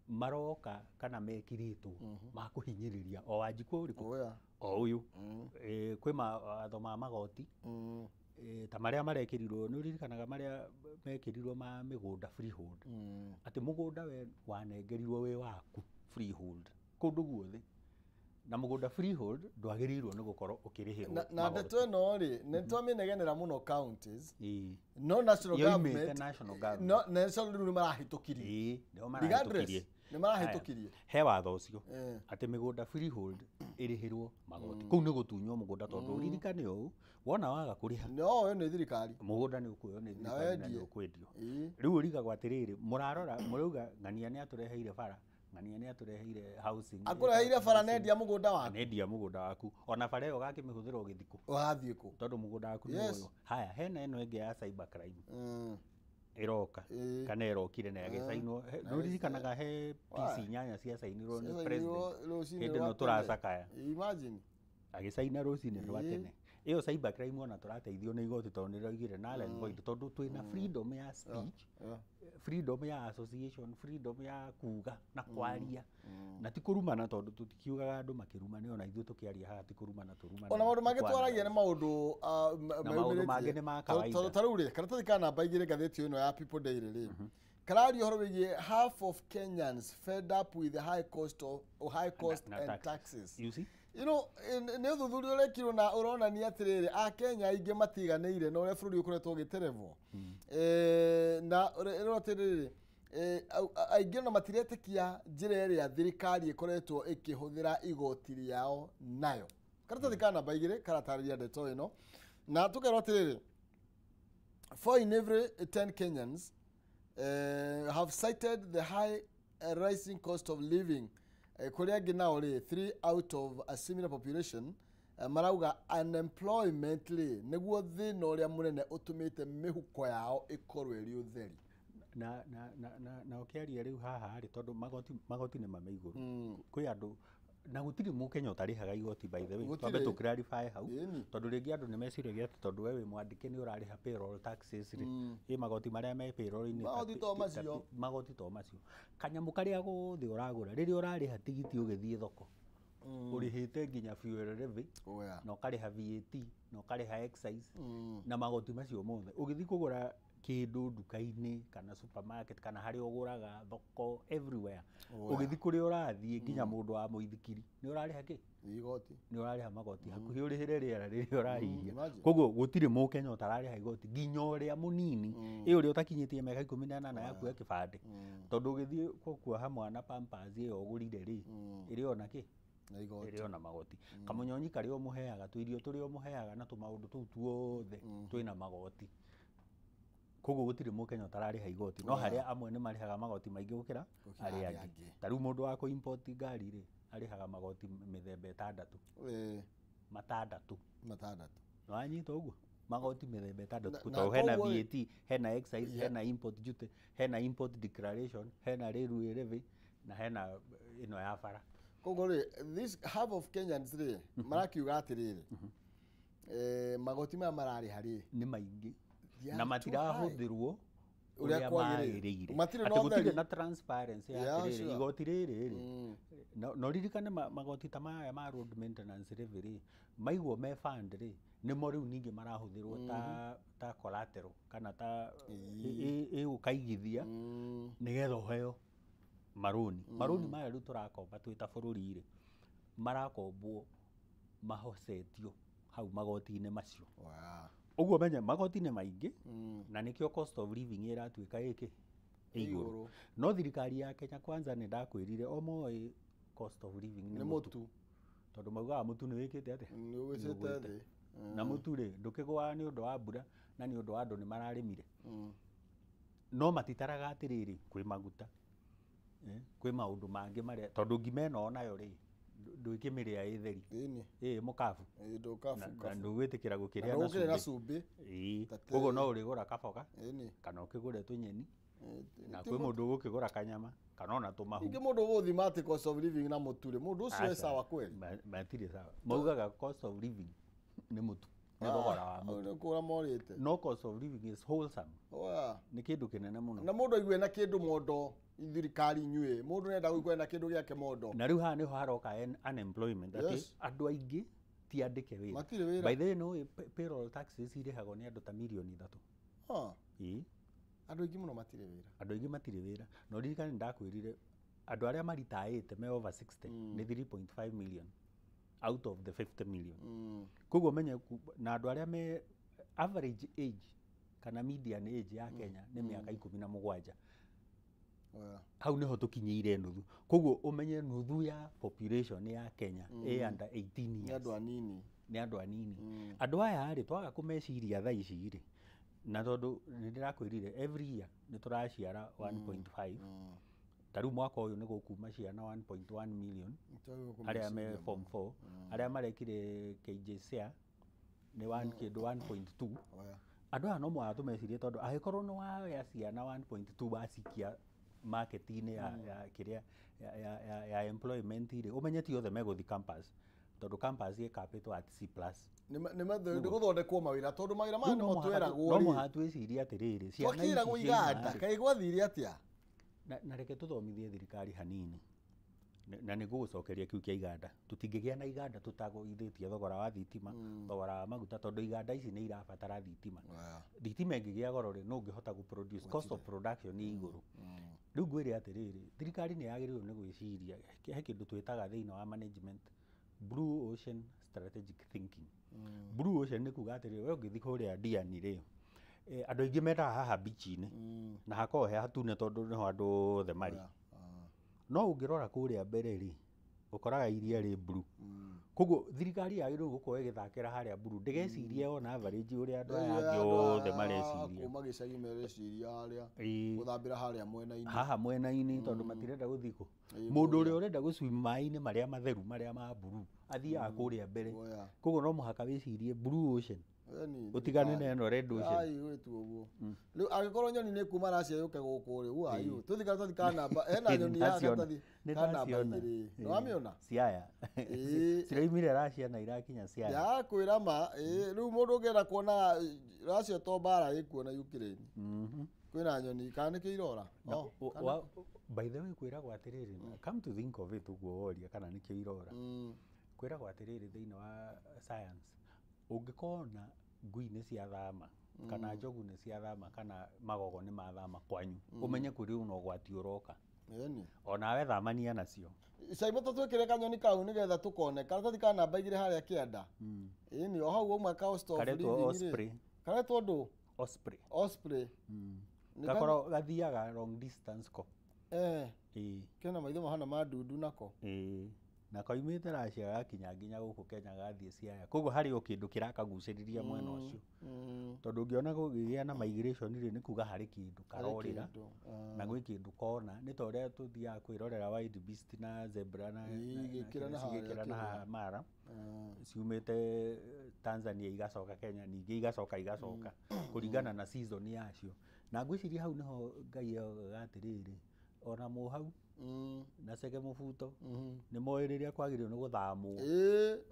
maroka kana mekĩrĩtwo ma kũhinyĩrĩria o Wanjikũ ũrĩkũ, Oya. o ũyũ. Kwĩ mawatho ma magoti, ta marĩa marekĩrirwo, nĩ ũririkanaga marĩa mekĩrirwo ma mĩgũnda freehold, atĩ mũgũnda we wanengerirwo wĩ waku freehold kũndũ guothe, na mũgũnda freehold ndwagĩrĩirwo nĩ gũkorwo ũkĩrĩhĩrwo Na magoti. ndeto ĩno rĩ, nĩ twamĩnegenera mũno counties, Ĩĩ. no national Yoimĩte government, national government. no national rĩu nĩ marahĩtũkirie. Ĩĩ, nĩo Regardless, marahĩtũkirie. nĩ marahĩtũkirie. Haya, he watho ũcio atĩ mĩgũnda freehold ĩrĩhĩrwo magoti, kũu nĩ gũtunywo mũgũnda, tondũ ũririkane ũũ, wona waga kũrĩha, No ũyũ nĩ thirikari. Mũgũnda nĩ ũkuoywo nĩ Na thirikari na wendie. nĩ ũkwendio. Ĩĩ. Rĩu ũrigagwo atĩrĩrĩ, mũrarora mũrauga ng'ania nĩ atũreheire bara, ng'ania nĩ atũreheire housing. Akũreheire bara nendia mũgũnda waku. Nendia mũgũnda waku, ona bara ĩyo ũgakĩmĩhũthĩra ũgĩthiĩ kũ? Ũrathiĩ kũ? Tondũ mũgũnda waku nĩ woywo. Haya, hena ĩno ĩngĩ ya cyber crime ĩroka, kana ĩrokire na ĩgĩcainwo. Nĩ ũririkanaga he PC 8 ciacainirwo nĩ president Rũcinĩ hĩndĩ rwa ĩno tene. tũracakaya? Imagine. Agĩcaina rũcinĩ rwa tene. Ĩyo cyber crime ona tũrateithio nĩ igoti tondũ nĩ rĩraugire null and void, tondũ twĩna freedom ya speech, freedom ya association, freedom ya kuga na kwaria, na ti kũrumana, tondũ tũtikiugaga andũ makĩrumane, ona ithuĩ tũkĩaria haha ti kũrumana tũrumana. Ona maũndũ mangĩ twaragia nĩ maũndũ Na maũndũ mangĩ nĩ ma kawaida. Tondũ ta rĩu rĩ, karatathi ka namba 2 ngathĩti ĩno ya People Daily rĩ, kararia ũhoro wĩgiĩ half of Kenyans fed up with the high cost of high cost na and taxes. taxes. You see? You know, nĩ ũthuthuria ũrekirwo na ũronania atĩrĩrĩ, akenya aingĩ matiganĩire na ũrĩa bũrũri ũkoretwo ũgĩterevwo. Na ũrĩa atĩrĩrĩ, aingĩ ona matiretĩkia njĩra ĩrĩa thirikari ĩkoretwo ĩkĩhũthĩra igoti rĩao nayo. Karatathi ka namba 2 karatarĩria ndeto ĩno, na tũkerwo atĩrĩrĩ, 4 in every 10 Kenyans have cited the high rising cost of living. Kũrĩa angĩ nao rĩ, 3 out of a similar population marauga unemployment rĩ nĩguo thĩna ũrĩa mũnene ũtũmĩte mĩhuko yao ĩkorwo ĩrĩ ũtheri. Na ũkĩaria rĩu haha rĩ, tondũ magoti nĩ mame igũrũ, kwĩ andũ na gũtirĩ mũkenya ũtarĩhaga igoti, by the way. Gũtirĩ. Twambe tũ clarify hau, Ĩni. tondũ rĩngĩ andũ nĩ meciragia atĩ tondũ we wĩ mwandĩke nĩ ũrarĩha payroll taxes rĩ, ĩ magoti marĩa me payroll-inĩ Magoti to macio. Magoti to macio. Kanyamũ karĩa gothe ũragũra, rĩrĩa ũrarĩha tigiti ũgĩthiĩ thoko, ũrĩhĩte nginya fuel levy, Oya. na ũkarĩha VAT, na ũkarĩha excise, na magoti macio mothe. Ũgĩthiĩ kũgũra kĩndũ nduka-inĩ kana supermarket kana harĩa ũgũraga thoko, everywhere, Oya. ũgĩthiĩ kũrĩa ũrathiĩ, nginya mũndũ wa mũithikiri, nĩ ũrarĩha kĩ? Igoti. Nĩ ũrarĩha magoti, hakuhĩ ũrĩhĩre rĩera rĩrĩa ũrahihia. Imagine. Koguo gũtirĩ mũkenya ũtararĩha igoti, nginya ũrĩa mũnini, ĩ ũrĩa ũtakinyĩtie mĩaka 18 ya kuoya kĩbandĩ, tondũ ũgĩthiĩ kuoha mwana pampers ĩyo ũgũrire rĩ, ĩrĩ ona kĩ? Na igoti. Ĩrĩ ona magoti. Kamũnyonyi karĩa ũmũheaga, tũirio tũrĩa ũmũheaga, na tũmaũndũ tũu tuothe twĩna magoti. Koguo gũtirĩ mũkenya ũtararĩha igoti, no harĩa amwe nĩ marĩhaga magoti maingĩ gũkĩra Gũkĩra arĩa arĩa angĩ. angĩ. Ta rĩu mũndũ wa kũ-import ngari rĩ, arĩhaga magoti mĩthemba 6. 6. 6. Nĩwanyita ũguo? Magoti mĩthemba 6, Na tondũ hena koguo- VAT, hena excise, hena import duty, hena import declaration, hena railway levy, na hena ĩno ya bara. Koguo rĩ, this half of Kenyans rĩ marakiuga atĩrĩrĩ, magoti maya mararĩha rĩ Nĩ maingĩ They are na too matirahũthĩrwo Ũrĩa ũrĩa kwagĩrĩire. magĩrĩire. Matirĩ na Atĩ gũtirĩ ũtheri. na transparency ya Yeah, atĩrĩrĩ, sure. igoti rĩrĩ rĩ, na ũririkane magoti ta maya ma road maintenance levy rĩ, maigwo me fund rĩ, nĩmo rĩu ningĩ marahũthĩrwo ta collateral kana ta ĩ ũkaigithia nĩgetha ũheo marũni. Marũni maya rĩu tũrakomba twĩ ta bũrũri rĩ, marakombwo mahocetio hau magoti-inĩ macio. Wow. Ũguo menye magoti nĩ maingĩ, na nĩkĩo cost of living ĩratuĩka ĩkĩ Ĩ igũrũ. igũrũ. No thirikari ya Kenya Kwanza nĩ ndakwĩrire o moĩ cost of living Nĩ nĩ mũtu. mũtu, tondũ maugaga mũtu nĩ wĩkĩte atĩa? Nĩ ũgũcĩte Nĩ ũgwĩte. thĩ. Na mũtu rĩ, ndũkĩgũaga nĩ ũndũ wa mbura na nĩ ũndũ wa andũ nĩ mararĩmire, no matitaraga atĩrĩrĩ, kwĩ maguta, kwĩ maũndũ mangĩ marĩa, tondũ ngima ĩno onayo rĩ, ndwĩkĩmĩrĩa ĩ theri. Ĩni. Ĩ mũkabu. Ndũkabu. Na ndũgwĩtĩkĩra gũkĩrĩa Na na ndũgũkĩrĩa na cumbĩ. cumbĩ. Ĩĩ. Ta Koguo no ũrĩgũra kaboga Ĩni. kana ũkĩgũre tũnyeni, na kwĩ mũndũ ũgũkĩgũra kanyama kana ona tũmahu. Ningĩ mũndũ ũgũthima atĩ cost of living na mũtu rĩ, mũndũ ũcio e Aca, sawa kweli? Matirĩ sawa. Maugaga cost of living nĩ mũtu, nĩ thogora wa mũtu. Nĩ kũra morĩte. No cost of living is wholesome. Oya. Nĩ kĩndũ kĩnene mũno. Na mũndũ aigue na kĩndũ mondo, thirikari inyuĩ, mũndũ nĩenda kũigua na kĩndũ gĩake mondo. Na rĩu haha nĩho haroka unemployment, atĩ Yes. andũ aingĩ ti andĩke wĩra. Matirĩ wĩra. By the way, nĩũĩ payroll taxes irĩhagwo nĩ andũ ta mirioni 3. Ah, Ĩĩ. Andũ aingĩ mũno matirĩ wĩra. Andũ aingĩ matirĩ wĩra, na ũririkane nĩ ndakwĩrire andũ arĩa maritaĩte me over 60 nĩ 3.5 million out of the 50 million. Koguo menye na andũ arĩa me average age kana median age ya Kenya nĩ mĩaka 17. Oya. Hau nĩho tũkinyĩire nuthu. Koguo ũmenye nuthu ya population ya Kenya ĩ under 18 Nĩ years. andũ anini. Nĩ andũ anini. Andũ aya rĩ, twaga kũmeciria thaa ici rĩ, na tondũ nĩ ndĩrakwĩrire every year nĩ tũraciara 1.5, ta rĩu mwaka ũyũ nĩ gũkuma ciana 1.1 million arĩa me form 4, arĩa marekire KJSEA nĩ one kĩndũ 1.2. Oya. Andũ aya no mũhaka tũmecirie, tondũ angĩkorwo nĩ woya ciana 1.2 wacikia market-inĩ ya kĩrĩa ya employment rĩ, ũmenye ti othe megũthiĩ campus, Tondũ campus ĩkapĩtwo at C plus. Nĩ gũthondekwo mawĩra tondũ mawĩra maya nĩmo tweragwo. No mũhaka twĩcirie atĩrĩrĩ, ciana ici twakĩragwo iganda kaĩ gwathire atĩa? Na reke tũthomithie thirikari hanini. Na nĩ ngũgũcokeria kĩu kĩa iganda. Tũtingĩgĩa na iganda tũtagũithĩtie thogora wa thitima, thogora wa maguta, tondũ iganda ici nĩ irabatara thitima. Thitima ĩngĩgĩa goro rĩ, no ũngĩhota gũ produce, cost of production nĩ igũrũ. Rĩu ngwĩre atĩrĩrĩ, thirikari nĩ yagĩrĩirwo nĩ gwĩciria, he kĩndũ twĩtaga thĩinĩ wa management Blue Ocean Strategic Thinking. Blue Ocean nĩ kuga atĩrĩrĩ, we ũngĩthiĩ kũrĩa Diani rĩ, andũ aingĩ mendaga haha beach-inĩ, na hakoragwo he hatune tondũ nĩho andũ othe marĩ. No ũngĩrora kũrĩa mbere rĩ, ũkoraga iria rĩ blue. Koguo thirikari yagĩrĩirwo gũkorwo ĩgĩthakĩra harĩa blue, ndĩgecirie on average ũrĩa andũ aya angĩ othe mareciria. Kuma gĩcagi mareciria harĩa, gũthambĩra harĩa mwena-inĩ. Haha mwena-inĩ tondũ matirenda gũthiĩ kũ. Mũndũ ũrĩa ũrenda gũswim maĩ-inĩ marĩa matheru marĩa ma blue, athiaga kũrĩa mbere. Koguo no mũhaka wĩcirie blue ocean. Utigane na ĩno red ocean. Ai gwĩtu ũguo. Rĩu angĩkorwo nyoni nĩ kuma Russia yũke gũkũ rĩ, who are you? Tũthiĩ karatathi ka namba, hena nyoni ya karatathi ka namba igĩrĩ. Nĩ wamĩona? Siaya. Ciraumire Russia na irakinya Siaya. Ndakwĩra ma, rĩu mũndũ ũngĩenda kuona Russia to mbara ĩkuo na Ukraine. Kwĩna nyoni kana nĩkĩo irora? By the way kwĩragwo atĩrĩrĩ, come to think of it ũguo woria kana nĩkĩo irora. Kwĩragwo atĩrĩrĩ thĩinĩ wa science, ũngĩkona ngui nĩ ciathama kana njogu nĩ ciathama kana magogo nĩ mathama kwanyu, ũmenye kũrĩ na ũgwati ũroka. Onawe thamania nacio. Caimo tũtwĩkĩre kanyoni kau nĩgetha tũkone karatathi ka namba igĩrĩ harĩa kĩanda. Ĩni o hau ũmwe ka stop. Karetwo osprey. Karetwo ndũ? Osprey. Osprey. Gakorwo gathiaga long distance ko. Kena maitho mahana ma ndundu nako. Na koimĩte Russia gakinya nginya gũkũ Kenya gathiĩ Siaya. Koguo harĩ o kĩndũ kĩrakagucĩrĩria mwena ũcio. Tondũ ũngĩona gũkĩgĩa na migration rĩ, nĩ kuga harĩ kĩndũ karorĩra na gwĩ kĩndũ kona. Nĩ ta ũrĩa tũthiaga kwĩrorera wild beast na zebra na cigĩkĩra na mara ciumĩte Tanzania igacoka Kenya ningĩ igacoka igacoka kũringana na season yacio. Na ngwĩciria hau nĩho Ngai augaga atĩrĩrĩ, ona mũhau na cege mũbuto nĩ moĩ rĩrĩa kwagĩrĩirwo nĩ gũthamwo.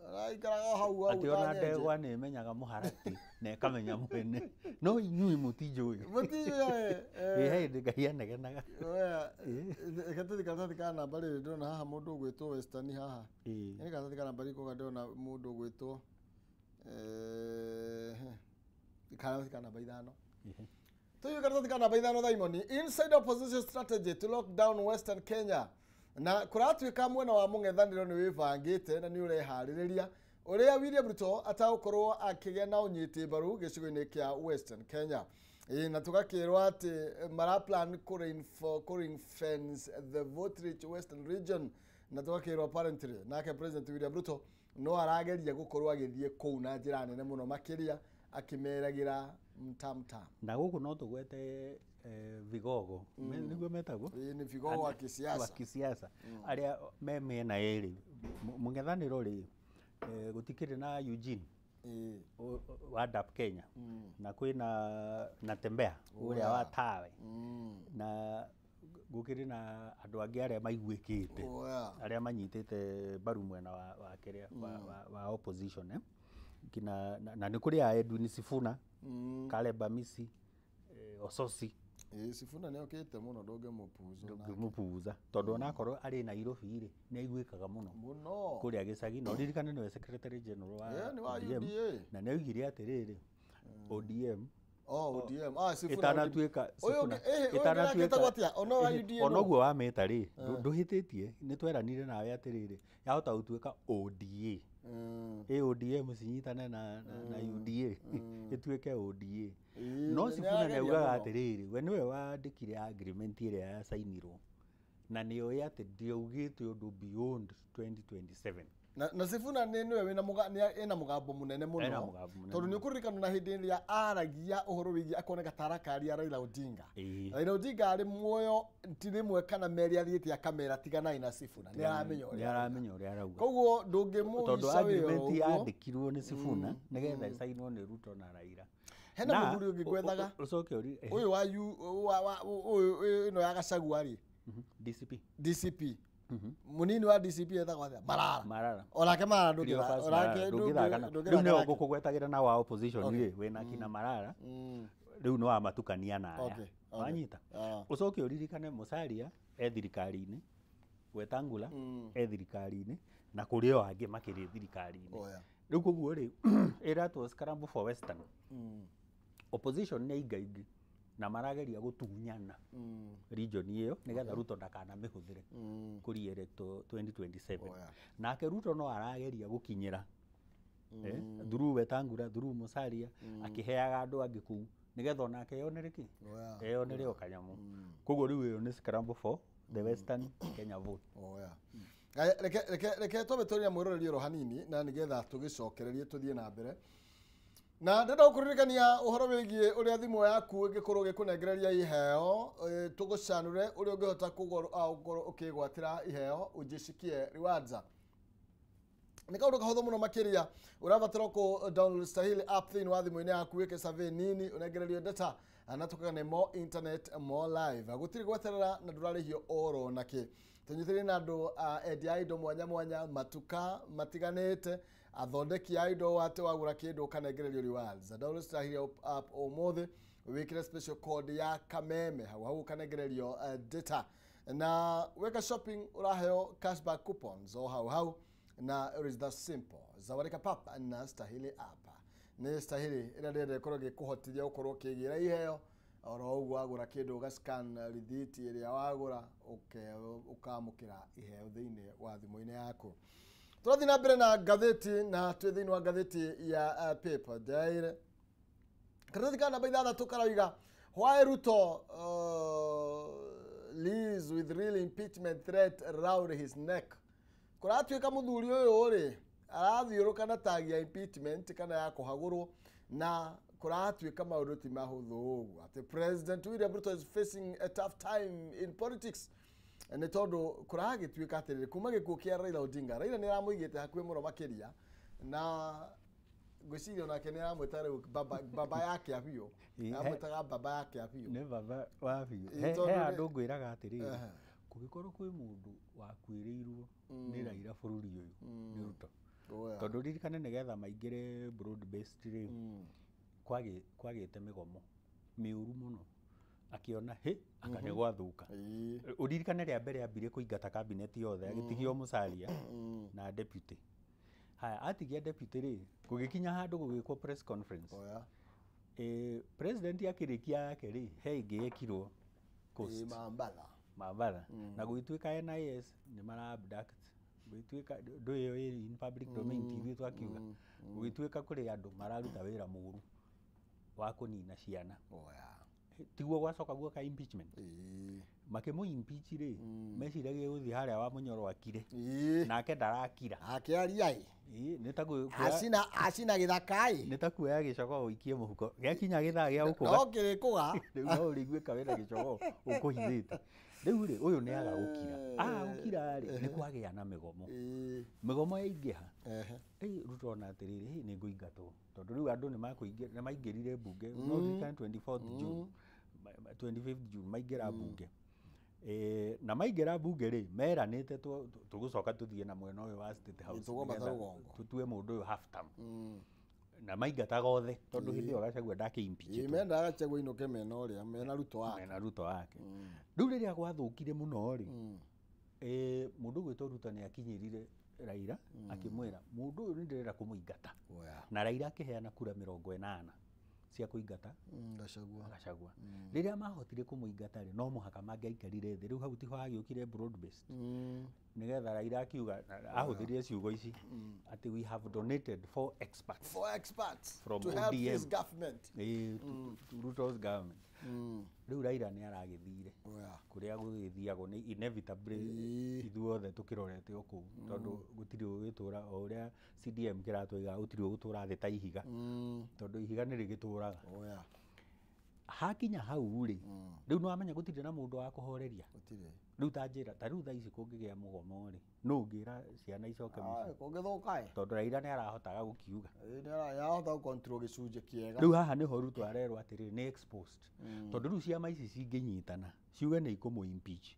Araikaraga hau hau. Atĩ ona ndegwa nĩ ĩmenyaga mũharatĩ na ĩkamenya mwene. No inyuĩ mũtinjũĩ. Mũtinjũĩ. He hĩndĩ Ngai anegenaga. Reke tũthiĩ karatathi ka namba rĩrĩ ndĩrona haha mũndũ ũgwĩtwo Western haha. Nĩ karatathi ka namba rĩrĩ ndĩrona mũndũ ũgwĩtwo karatathi ka namba ithano. Tuyu karatathi ka namba ithano Diamond, inside opposition strategy to lock down Western Kenya. Na kũratuĩka mwena wa mũng'ethanĩro nĩ wĩbangĩte na nĩ ũreharĩrĩria ũrĩa William Ruto atagũkorwo akĩgĩa na ũnyiti mbaru gĩcigo-inĩ kĩa Western Kenya. Na tũgakĩrwo atĩ mara plan kũ fence the vote rich Western region, na tũgakĩrwo apparently nake President William Ruto no arageria gũkorwo agĩthiĩ kũu na njĩra nene mũno makĩria akĩmeragĩra mtamtam. Na gũkũ no tũgwete vigogo. Nĩguo metagwo? Nĩ vigogo wa kisiasa. Wa kisiasa. Arĩa me mĩena ĩrĩ. Mũng'ethanĩro rĩ, gũtikĩrĩ na Eugene wa DAP Kenya. Na kwĩna Natembeya ũrĩa wa Tawe. Na gũkĩrĩ na andũ angĩ arĩa maiguĩkĩte. Arĩa manyitĩte mbaru mwena wa kĩrĩa wa opposition. Kina na nĩ kũrĩ a Edwin Sifuna, Caleb Amisi, Ososi. Sifuna nĩ okĩte mũno ndũngĩmũpuza. Ndũngĩmũpuza tondũ onakorwo arĩ Nairobi rĩ, nĩ aiguĩkaga mũno mũno kũrĩa gĩcagi. Na ũririkane nĩwe secretary general wa ODM, na nĩ oigire atĩrĩrĩ, ODM ODM Sifuna ĩtanatuĩka Sifuna ĩtanatuĩka ona ũguo wamĩta rĩ, ndũhĩtĩtie, nĩ tweranire nawe atĩrĩrĩ, yahota gũtuĩka ODA. ODM cinyitane na UDA ĩtuĩke ODA. No Sifuna nĩ augaga atĩrĩrĩ, we nĩwe wandĩkire agreement ĩrĩa yacainirwo na nĩ oĩ atĩ ndĩaugĩte ũndũ beyond 2027. Na Sifuna nĩ nĩwe ena mũgambo mũnene mũno tondũ nĩ ũkũririkana na hĩndĩ ĩrĩa aragia ũhoro wĩgiĩ akoneka ta arakaria Raila Odinga. Raila Odinga arĩ muoyo ti rĩmwe kana merĩ athiĩte akamera tiganai na Sifuna. Nĩ aramenya ũrĩa aramenya ũrĩa arauga. Koguo ndũngĩmũica tondũ agreement yandĩkirwo nĩ Sifuna nĩgetha ĩcainwo nĩ Ruto na Raila. Hena mũthuri ũngĩ ngwethaga ũcoke ũri ũyũ wa ũyũ ĩno ya Gachagua rĩ, DCP. DCP Munini wa DCP etagwo atia? Marara. Marara. Onake Marara Cleophas ndũngĩtha- Marara, onake ndũngĩthaka na- ndũngĩthaka rĩu nĩo nake. ngũkũgwetagĩra na wa opposition rĩ, wĩna kina Marara, rĩu nĩ wamatukania na aya. Okay, okay. Wanyita? Ah. Ũcoke ũririkane Musalia e thirikari-inĩ, Wetangula e thirikari-inĩ, na kũrĩ o angĩ makĩrĩ thirikari-inĩ. Oh, yeah. Rĩu koguo rĩ, ĩratwo scramble for Western. Opposition nĩ aingaingĩ na marageria gũtunyana region ĩyo nĩgetha Ruto ndakanamĩhũthĩre kũri-elect 2027. Oh, yeah. Nake Ruto no arageria gũkinyĩra through Wetangula, through Musalia, akĩheaga andũ angĩ kũu nĩgetha onake eyonere kĩ? Oh, yeah. Eyonere o kanyamũ. Koguo rĩu ĩyo nĩ scramble for the Western Kenya vote. Oh, yeah. Aya, reke twambe twarie na mwĩroreri oro hanini na nĩgetha tũgĩcokererie tũthiĩ na mbere. Na ndĩrenda gũkũririkania ũhoro wĩgiĩ ũrĩa thimũ yaku ĩngĩkorwo ĩgĩkũnengereria iheo, tũgũcanũre ũrĩa ũngĩhota gũkorwo ũkĩgwatĩra iheo ujishikie rewards. Nĩ kaũndũ kahũthũ mũno makĩria, ũrabatara kũ download Stahili app thĩinĩ wa thimũ-inĩ yaku, wĩke survey nini, ũnengererio data na tũkagane more internet, more live. Gũtirĩ gweterera na ndũrarĩhio oro nakĩ. Tũnyitĩrĩire na andũ a endia a indo mwanya mwanya, matuka matiganĩte, athondeki a indo, atĩ wagũra kĩndũ ũkanengererio rewards. Download Stahili app ũmũthĩ, wĩkĩre special code ya Kameme hau hau ũkanengererio data, na weka shopping ũraheo cashback coupons o hau hau, na it is that simple. Zawadika pap na Stahili app. Nĩ Stahili ĩrĩa ndĩrenda ĩkorwo ĩgĩkũhotithia gũkorwo ũkĩgĩra iheo oro ũguo wagũra kĩndũ, ũgascan rithiti ĩrĩa wagũra, ũkamũkĩra iheo thĩinĩ wa thimũ-inĩ yaku. Tũrathiĩ na mbere na ngathĩti, na twĩ thĩinĩ wa ngathĩti ya Paper Daily. Karatathi ka namba 6 karauga, "Why Ruto lives with real impeachment threat round his neck." Kũratuĩka mũthuri ũyũ rĩ arathiũrũka na tagi ya impeachment kana ya kũhagũrwo, na kũratuĩka maũndũ ti mahũthũ ũguo, atĩ President William Ruto is facing a tough time in politics, nĩ tondũ kũragĩtuĩka atĩrĩrĩ, kuma gĩkuũ kĩa Raila Odinga, Raila nĩ aramũigĩte hakuhĩ mũno makĩria, na ngwĩciria onake nĩ aramwĩta rĩu baba, baba yake biũ. Aramwĩtaga baba yake biũ. Nĩ baba wa biũ. Ĩ, He tondũ he handũ ngwĩraga atĩrĩrĩ, kũngĩkorwo kwĩ mũndũ wakuĩrĩirwo nĩ Raila bũrũri ũyũ, nĩ Ruto. Oh, yeah. Tondũ ririkane nĩgetha maingĩre broad based rĩ, kwagĩte mĩgomo mĩũru mũno, akĩona hĩ anga nĩ gwathũka. Ũririkane rĩa mbere ambire kũingata cabinet yothe, agĩtigio Musalia na deputy. Haya, atigia deputy rĩ, gũgĩkinya handũ gũgĩkwo press conference. Oh, yeah. President akĩrĩkia yake rĩ, he ĩngĩ yekirwo Coast. Ĩ, Mambala. Mabatha, na gũgĩtuĩka NIS nĩ mara abduct, gũgĩtuĩka ndũ ĩyo ĩ in public domain, ti ithuĩ twakiuga, gũgĩtuĩka kũrĩ andũ mararuta wĩra mũru wa kũnina ciana. Oh, yeah. Tiguo gwacoka guoka impeachment. Makĩmũ impeach rĩ, meciragia gũthiĩ harĩa wa Mũnyoro akire. Nake ndarakira. Akĩaria ĩ. Ĩ, nĩ ta kuoya Acina acina gĩthaka ĩ. Nĩ ta kuoya gĩcogoo ũikie mũhuko, gĩakinya gĩthaa gĩa gũkũga, No kĩrĩkũga. Rĩu no ũrĩiguĩka wĩna gĩcogoo ũkũhithĩte. Rĩu rĩ, ũyũ nĩ aga gũkira, aga gũkira rĩ, nĩ kwagĩa na mĩgomo. Mĩgomo yaingĩha. Ĩ, Ruto ona atĩrĩrĩ, hĩ, nĩ ngũingatwo, tondũ rĩu andũ nĩ maingĩrire mbunge. No ririkane 24th June, 25th June maingĩra mbunge. Na maingĩra mbunge rĩ, meranĩte tũgũcoka tũthiĩ na mwena ũyũ wa State House Tũgwambata nĩgetha rũgongo. tũtue mũndũ ũyũ half term, na maingataga othe, tondũ hĩndĩ ĩyo Gachagua ndakĩ-impeachĩtwo. Mendaga Gachagua ainũke mena ũrĩa mena Ruto wake. Mena Ruto wake. Rĩu rĩrĩa gwathũkire mũno rĩ, mũndũ ũgwĩtwo Ruto nĩ akinyĩrire Raila akĩmwĩra, "Mũndũ ũyũ nĩ ndĩrenda kũmũingata." Oh, yeah. Na Raila akĩheana kura 80 cia kũingata Gachagua. Gachagua. Rĩrĩa mahotire kũmũingata rĩ, no mũhaka mangĩaikarire thĩ. Rĩu hau tiho hagĩũkire broad based, nĩgetha Raila akiuga, ahũthĩrire ciugo ici atĩ, "We have donated four experts Four experts from to help ODM. this government." To Ruto's government. Rĩu Raila nĩ aragĩthire Oh, yeah. kũrĩa gũgĩthiagwo nĩ inevitably, ithuothe tũkĩrorete o kũu, tondũ gũtirĩ ũgĩtũra o ũrĩa CDM kĩratwaiga, gũtirĩ ũgũtũra thĩ ta ihiga, tondũ ihiga nĩ rĩgĩtũraga. Oh, yeah. Hakinya hau rĩ, rĩu nĩwamenya gũtirĩ na mũndũ wa kũhoreria. Gũtirĩ. Rĩu ta njĩra, ta rĩu thaa ici kũngĩgĩa mũgomo rĩ, nũ ũngĩra ciana icoke mũciĩ? Kũngĩthũka ĩ. Tondũ Raila nĩ arahotaga gũkiuga. Nĩarahota gũcontrol gĩcunjĩ kĩega. Rĩu haha nĩho Ruto arerwo atĩrĩrĩ nĩ exposed. Tondũ rĩu ciama ici cingĩnyitana ciuge nĩ ikũmũ impeach,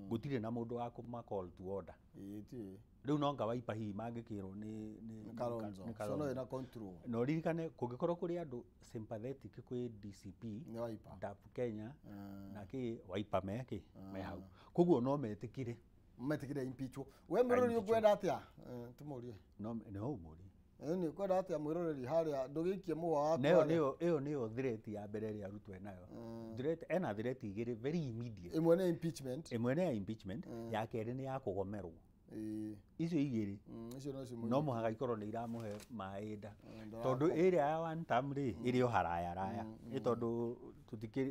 gũtirĩ na mũndũ wa kũma call to order. Ĩĩ ti. Rĩu no nga Wiper hihi mangĩkĩrwo nĩ Kalonzo. nĩ So no ĩna control. Na ũririkane kũngĩkorwo kũrĩ andũ sympathetic kwĩ DCP, Nĩ Wiper. DAP Kenya na kĩ Wiper me kĩ me hau, koguo no metĩkire. Metĩkire impeachwo. We mwĩroreri ũkwenda atĩa? Tũmũrie. No no ũmũrie. Nĩ ũkwenda atĩa mwĩroreri harĩa ndũgĩikie mũhwa waku. Nayo nĩyo ĩyo nĩyo threat ya mbere ĩrĩa Ruto enayo. Threat ena threat igĩrĩ very immediate. Ĩmwe nĩ impeachment. Ĩmwe nĩ ya impeachment, ya kerĩ nĩ ya kũgomerwo. Icio igĩrĩ Icio no cio. No mũhaka ikorwo nĩ iramũhe maĩ nda, tondũ ĩrĩa ya one term rĩ ĩrĩ o haraya raya, nĩ tondũ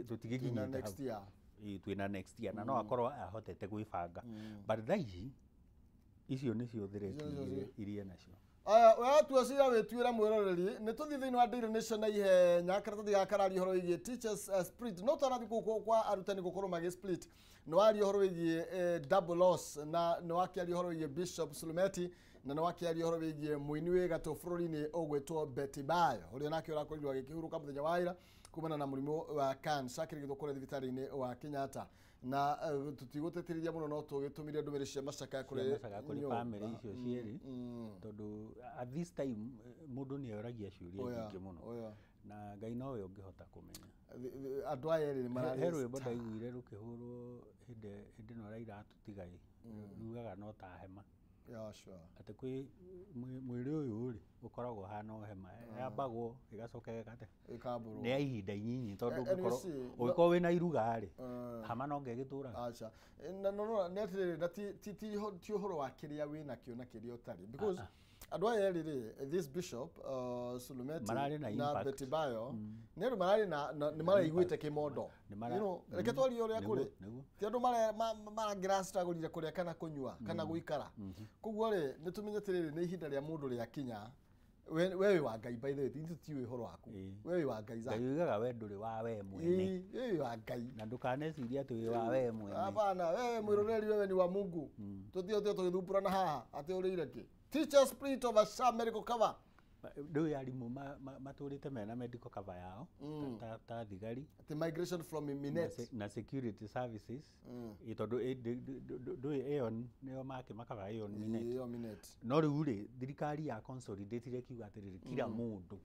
tũtigĩkinyĩte next year. Twĩna next year na no akorwo ahotete gwĩbanga, but thaa ici icio nĩcio threat iria nacio. Aya, we tua cira wĩtuĩre mwĩroreri, nĩ tũthiĩ thĩinĩ wa Daily Nation na ihenya karatathi ga kararia ũhoro wĩgiĩ teachers split. No twanathiĩ kũu kwa arutani gũkorwo magĩ split, nĩ waria ũhoro wĩgiĩ double loss, na nĩ wakĩaria ũhoro wĩgiĩ Bishop Sulumeti, na nĩ wakĩaria ũhoro wĩgiĩ mũini wĩ gatũ bũrũri-inĩ ũgwĩtwo Betty Bayo, ũrĩa nake ũrakorirwo agĩkĩhurũka mũthenya wa ira kumana na mũrimũ wa cancer akĩrigitwo kũrĩa thibitarĩ-inĩ wa Kenyatta. Na tũtigũtĩtĩrĩria mũno, no tũgĩtũmire ndũmĩrĩri cia macakaya kũrĩ bamĩrĩ icio cierĩ, tondũ at this time mũndũ nĩ oragia ciũria nyingĩ mũno, na Ngai nowe ũngĩhota kũmenya. Andũ aya erĩ nĩ mararĩ. He rwĩmbo ndaiguire rũkĩhũrwo hĩndĩ ĩno Raila atũtiga ĩ, rugaga no ta hema. Yeah, sure. Atĩ kwĩ mwĩrĩ ũyũ rĩ ũkoragwo ũhana o hema, yambagwo ĩgacoka ĩgate ĩkambũrwo. Nĩ ya ihinda inyinyi, tondũ ũngĩkorwo wĩna iruga rĩ, hama no ngĩgĩtũraga. Aca. Na no nĩ atĩrĩrĩ, na ti ũhoro wa kĩrĩa wĩnakĩo na kĩrĩa ũtarĩ, because andũ aya erĩ rĩ, this Bishop Sulumeti na Betty Bayo, nĩ andũ mararĩ na nĩ maraiguĩte kĩmondo. Reke twarie ũrĩa kũrĩ. Ti andũ marangĩrastragũrire kũrĩa kana kũnyua kana gũikara. Koguo rĩ, nĩ tũmenye atĩrĩrĩ, nĩ ihinda rĩa mũndũ rĩakinya. We wĩ wa Ngai, by the way, tutiũĩ ũhoro waku. We wĩ wa Ngai. Ngai ugaga we ndũrĩ wa we mwene. We wĩ wa Ngai. Na ndũkanecirie atĩ wĩ wa we mwene. Hapana, wewe mwĩroreri, wewe ni wa Mungu. Tũthiĩ tũgĩthumbũrana haha atĩ ũrĩire kĩ. Teacher split over SHA medical cover. Rĩu arimũ matũrĩte mena medical cover yao ta thigari. The migration from Minet na security services, tondũ ndũĩ Aon nĩo makĩmakaba Aon Minet. Aon Minet. No rĩu rĩ, thirikari ya consolidate ĩkiuga atĩrĩrĩ, kila mũndũ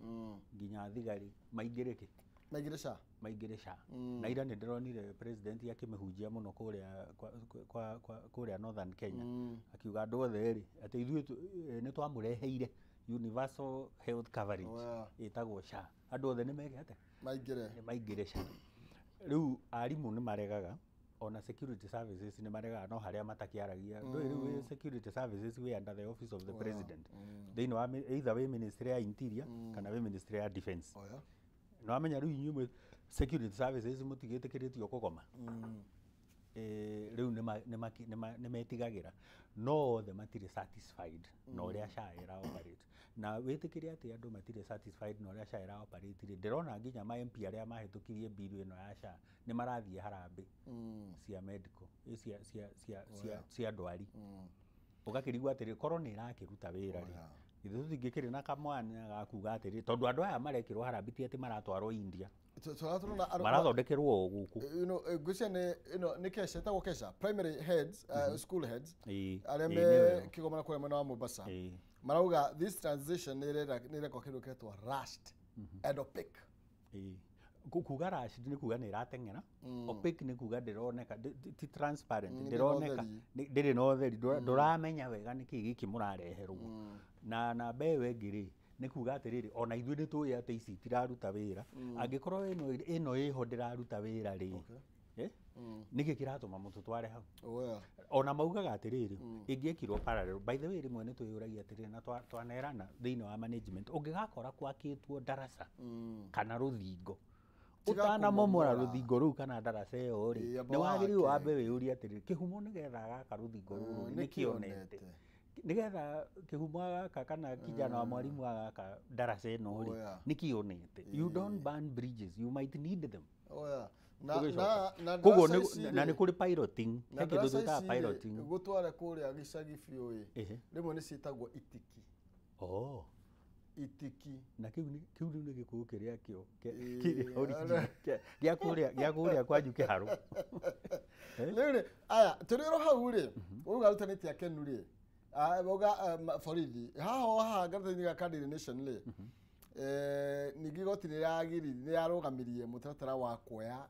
nginya thigari maingĩre kĩ? Maingĩre SHA. Maingĩre SHA. Na ira nĩ ndĩronire president akĩmĩhunjia mũno kũrĩa Northern Kenya, akiuga andũ othe rĩ atĩ ithuĩ nĩ twamũreheire universal health coverage ĩtagwo SHA, andũ othe nĩ meke atĩa? Maingĩre. Nĩ maingĩre SHA. Rĩu arimũ nĩ maregaga, ona security services nĩ maregaga, no harĩa matakĩaragia. Ndũĩ rĩu wĩ security services wĩ under the office of the president, thĩinĩ wa either wĩ ministry ya interior kana wĩ ministry ya defense. Nĩ wamenya rĩu inyuĩ security services mũtigĩtĩkĩrĩtio kũgoma. Rĩu nĩ metigagĩra, no othe matirĩ satisfied na ũrĩa SHA ĩra operate. Na wĩtĩkĩre atĩ andũ matirĩ satisfied na ũrĩa SHA ĩra operate rĩ, ndĩrona nginya ma MP arĩa mahĩtũkirie bill ĩno ya SHA nĩ marathiĩ harambĩ cia medical, cia ndwari. Ũgakĩrigwo atĩrĩ, korwo nĩ ĩrakĩruta wĩra rĩ, ithuĩ tũtingĩkĩrĩ na kamwanya ga kuga atĩrĩ, tondũ andũ aya marekĩrwo harambĩ ti atĩ maratwarwo India, marathondekerwo o gũkũ. Ngwĩciria nĩ Kesha, ĩtagwo Kesha, primary heads, school heads, arĩa me kĩgomano kũrĩa mwena wa Mombasa, marauga this transition nĩ ĩrekwo kĩndũ kĩretwo rushed and opaque. Kuga rushed nĩ kuga nĩ ĩrateng'era, opaque nĩ kuga ndĩroneka, ti transparent, ndĩroneka, ndĩrĩ na ũtheri, ndũramenya wega nĩkĩ gĩkĩ mũrareherwo. Na namba ĩyo ĩngĩ rĩ, nĩ kuga atĩrĩrĩ, ona ithuĩ nĩ tũĩ atĩ ici itiraruta wĩra, angĩkorwo ĩno ĩho ndĩraruta wĩra rĩ, nĩkĩ kĩratũma mũtũtware hau? Ona maugaga atĩrĩrĩ, ĩngĩekirwo parallel. By the way, rĩmwe nĩ twĩyũragia atĩrĩrĩ, na twanerana thĩinĩ wa management, ũngĩgakora gwakĩtwo ndaraca kana rũthingo, ũtanamomora rũthingo rũu kana ndaraca ĩyo rĩ, nĩ wagĩrĩirwo wambe wĩyũrie atĩrĩrĩ, kĩhumo nĩgetha gaka rũthingo rũrũ nĩ kĩonete. Nigetha kihumo gaka kana kijana wa mwarimu gaka ndaraca ĩno rĩ, Oh, yeah. nĩkĩ onete? You don't burn bridges, you might need them. Oh, yeah. Na Tũgĩcoka. na na Koguo ndaraca ici na rĩ, nĩ kũrĩ piloting, na he kĩndũ ndaraca twĩtaga ici rĩ, piloting. gũtwara kũrĩa gĩcagi biũ ĩ, Ehe. rĩmwe nĩ ciĩtagwo itiki. Oh. Itiki. Na kĩu nĩ kĩu rĩu nĩ gĩkũyũ kĩrĩa kĩo Ĩĩ, kĩrĩa original, gĩa kũrĩa kwanyu kĩharũ. Eh? Rĩu rĩ, aya tũrĩ oro hau rĩ, ũguo arutanĩte akenu rĩ, ah, uga borithi haha o haha ngathĩti-inĩ ga Daily Nation rĩ, ningĩ igoti nĩ rĩarũgamirie mũtaratara wa kuoya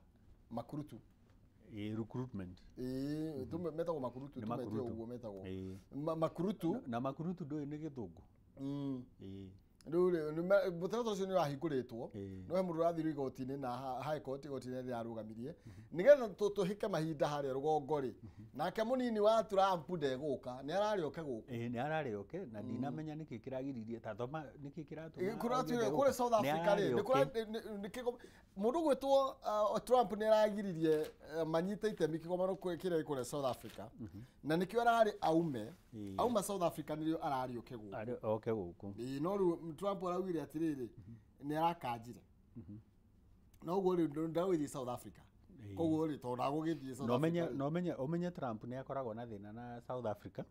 makurutu. Ĩĩ, recruitment. Ĩĩ, metagwo makurutu. Nĩ Tũmete makurutu. ũguo metagwo. Ĩĩ. Makurutu. Na makurutu ndũĩ nĩ gĩthũngũ. Ĩĩ. Rĩu rĩ, mũtaratara ũcio nĩ ũrahingũrĩtwo. Ĩĩ. No he mũndũ ũrathirwo igoti-inĩ na High Court, igoti-inĩ rĩrarũgamirie nĩgetha tũhĩke mahinda harĩa rũgongo rĩ. Nake mũnini wa Trump ndegũka, nĩ ararĩ oke gũkũ. Ĩĩ, nĩ ararĩ oke na ndinamenya nĩkĩ kĩragiririe, ta thoma nĩkĩ kĩratũma Kũrĩa auge ndegũka. kũrĩa South Nĩ Africa rĩ, ararĩ nĩ oke. Mũndũ gwĩtwo Trump nĩ aragiririe manyite itemi kĩgomano kĩrĩa gĩ kũrĩa South Africa, na nĩkĩo ararĩ aume. Ĩĩ. Auma South Africa nĩrĩo ararĩ oke gũkũ. Arĩ oke gũkũ. Ĩĩ, no rĩu Trump araugire atĩrĩrĩ, nĩ arakanjire na ũguo rĩu ndagũgĩthiĩ South Africa. Ĩĩ. Koguo rĩ, tondũ ndagũgĩthiĩ South Na ũmenye Africa rĩ. Na ũmenye Trump nĩ akoragwo na thĩna na South Africa,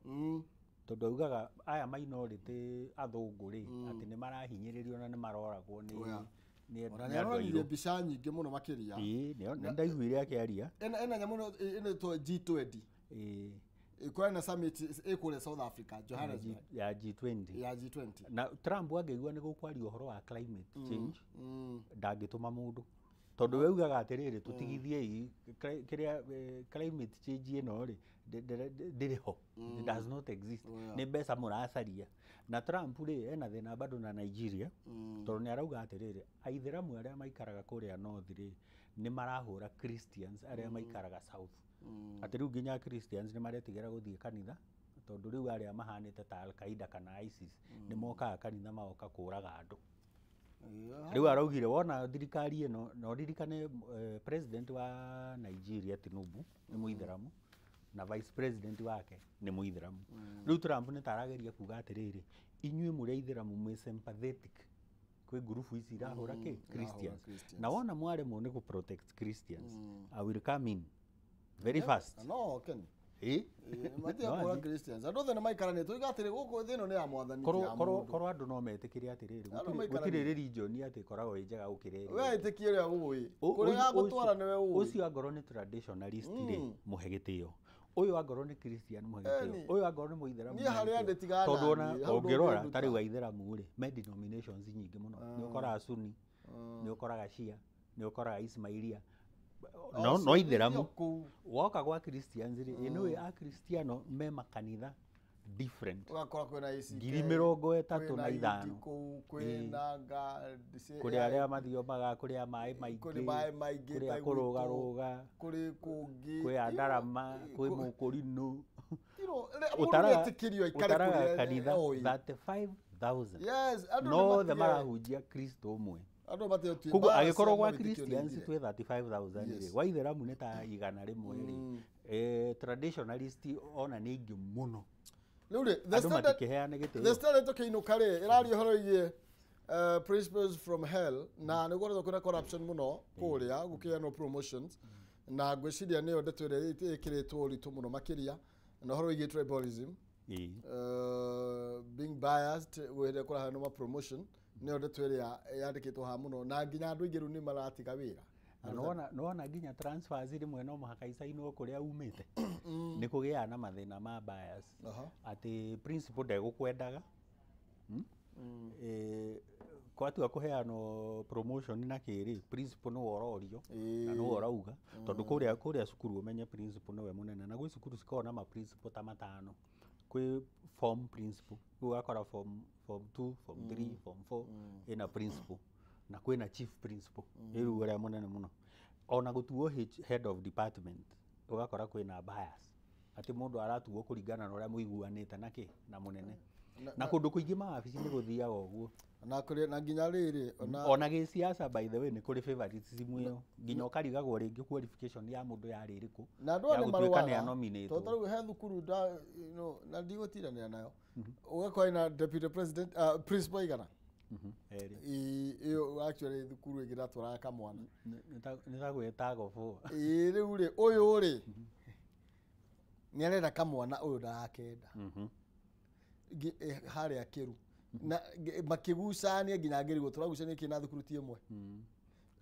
tondũ augaga aya minority athũngũ rĩ, atĩ nĩ marahinyĩrĩrio na nĩ maroragwo nĩ Oh, yeah. nĩ Ona nĩ nĩ andũ aronanirie airũ. mbica nyingĩ mũno makĩria. Ĩĩ, nĩ ndaiguire akĩaria. Ena nyamũ ĩno ĩtwo G20. Ĩĩ. Kũrĩa na summit ĩ kũrĩa South Africa, Johannesburg. Ya G20. Ya G20. Na Trump angĩigua nĩ gũkwario ũhoro wa climate change, ndangĩtũma mũndũ, tondũ we ugaga atĩrĩrĩ, tũtigithiei kĩrĩa climate change ĩno rĩ, ndĩrĩ ho. It does not exist. Oh, yeah. Nĩ mbeca mũracaria. Na Trump rĩ, ena thĩna bado na Nigeria, tondũ nĩ arauga atĩrĩrĩ, aithĩramu arĩa maikaraga kũrĩa north rĩ, nĩ marahũra Christians arĩa maikaraga south, atĩ rĩu nginya Christians nĩ maretigĩra gũthiĩ kanitha, tondũ rĩu arĩa mahanĩte ta Al-Qaeda kana ISIS nĩ mokaga kanitha magoka kũraga andũ. Rĩu araugire wona thirikari ĩno, na ũririkane president wa Nigeria Tinubu nĩ mũithĩramu na vice president wake nĩ mũithĩramu. Rĩu Trump nĩ ta arageria kuga atĩrĩrĩ, inyuĩ mũrĩ aithĩramu mwĩ sympathetic kwĩ ngurubu ici irahũra kĩ Christians. Christians. Na wona mwaremwo nĩ gũ protect Christians, I will come in very fast. No Ken. Ĩ. Matia No kũra athiĩ. Christians andũ othe nĩ maikaranĩte, tuiga atĩrĩ, gũkũ thĩ ĩno nĩ ya mwathani, ti Korwo ya korwo mũndũ. Korwo andũ no metĩkĩre atĩrĩrĩ, Andũ gũtirĩ maikaranie. religion atĩ ĩkoragwo ĩ njega gũkĩra ĩrĩa We ĩngĩ. ĩtĩkie ũrĩa ũĩ, kũrĩa gagũtwara nĩwe ũĩ. Ũcio angorwo nĩ traditionalist rĩ, mũhe gĩtĩo. Ũyũ angorwo nĩ Christian, mũhe gĩtĩo. Eni. Ũyũ angorwo nĩ mũithĩramu, Niĩ mũhe harĩa gĩtĩo. ndĩ tigana Tondũ ona niĩ, hau ũngĩrora ndũngĩnduta. ta rĩu aithĩramu rĩ, me denominations nyingĩ mũno. Nĩ ũkoraga Sunni, nĩ ũkoraga Shia, nĩ ũkoraga Ismailia, no no ithĩramu. Kũu. Woka gwa Christians rĩ, ĩ nĩũĩ Akristiano me makanitha different. Ũgakora kwĩna ACK, 35,000. Kwĩna ED kũu, kwĩna Kũrĩ arĩa mathiomaga, kũrĩ a maĩ maingĩ, kũrĩ maĩ maingĩ, kũrĩ ta a gwitũ, kũrũgarũga, kũrĩ kũngĩ, kwĩ a ndarama, kwĩ mũkũrinũ. Mũndũ nĩetĩkĩrio aikare Ũtaraga kũrĩa kanitha oĩ. 35,000 Yes, andũ nĩ no othe matige- marahunjia Kristo ũmwe. Andũ matio Koguo agĩkorwo gwa Christians twĩ 35,000 Yes. rĩ, gwa ithĩramu nĩ ta 100 rĩ, traditionalist ona nĩ aingĩ mũno. Rĩu rĩ, The Andũ Standard- matikĩheane The gĩtĩo. Standard tũkĩinũka rĩ, ĩraria ũhoro wĩgiĩ principles from hell, na nĩ gũkoretwo kwĩna corruption mũno kũrĩa gũkĩheanwo promotions, na ngwĩciria nĩyo ndeto ĩrĩa ĩkĩrĩtwo ũritũ mũno makĩria, na ũhoro wĩgiĩ tribalism, being biased wĩrĩa kũraheanwo ma promotion, nĩyo ndeto ĩrĩa yandĩkĩtwo haha mũno, na nginya andũ aingĩ rĩu nĩ maratiga wĩra. Na nĩwona nginya transfers rĩmwe no mũhaka icainwo kũrĩa umĩte, nĩ kũgĩaga na mathĩna ma bias, atĩ principal ndegũkwendaga. Kwatua kũheanwo promotion na kĩrĩ, principal nĩwe ũrorio na nĩwe ũrauga, tondũ kũrĩa cukuru ũmenye principal nĩwe mũnene, na gwĩ cukuru cikoragwo na ma principal ta matano. Kwĩ form principal, rĩu ũgakora form 2, form 3, form 4 ĩna principal, na kwĩna chief principal rĩu ũrĩa mũnene mũno. Ona gũtuo head of department, ũgakora kwĩna bias, atĩ mũndũ aratuo kũringana na ũrĩa mũiguanĩte na kĩ na mũnene, na kũndũ kũingĩ mawabici nĩ gũthiaga ũguo. Na kũrĩ na nginya rĩrĩ ona gĩciaca, by the way, nĩ kũrĩ favoritism ĩyo, nginya ũkarigagwo rĩngĩ qualification ya mũndũ yarĩ ĩrĩkũ na andũ aya ya nĩ gũtuĩka nĩ marũaga. anominatwo. Tondũ ta rĩu he thukuru nda, na ndigũtindanĩra nayo, ũgakora ina deputy president, principal igana. Erĩ. Ĩyo actually thukuru ĩngĩ ndatwaraga kamwana. Nĩ ta gwĩta gobo. Ĩ rĩu rĩ, ũyũ rĩ nĩ arenda kamwana, ũyũ ndarakenda. Harĩa kĩru na makĩgucania nginya ngĩrigwo tũragucania kĩ na thukuru ti ĩmwe.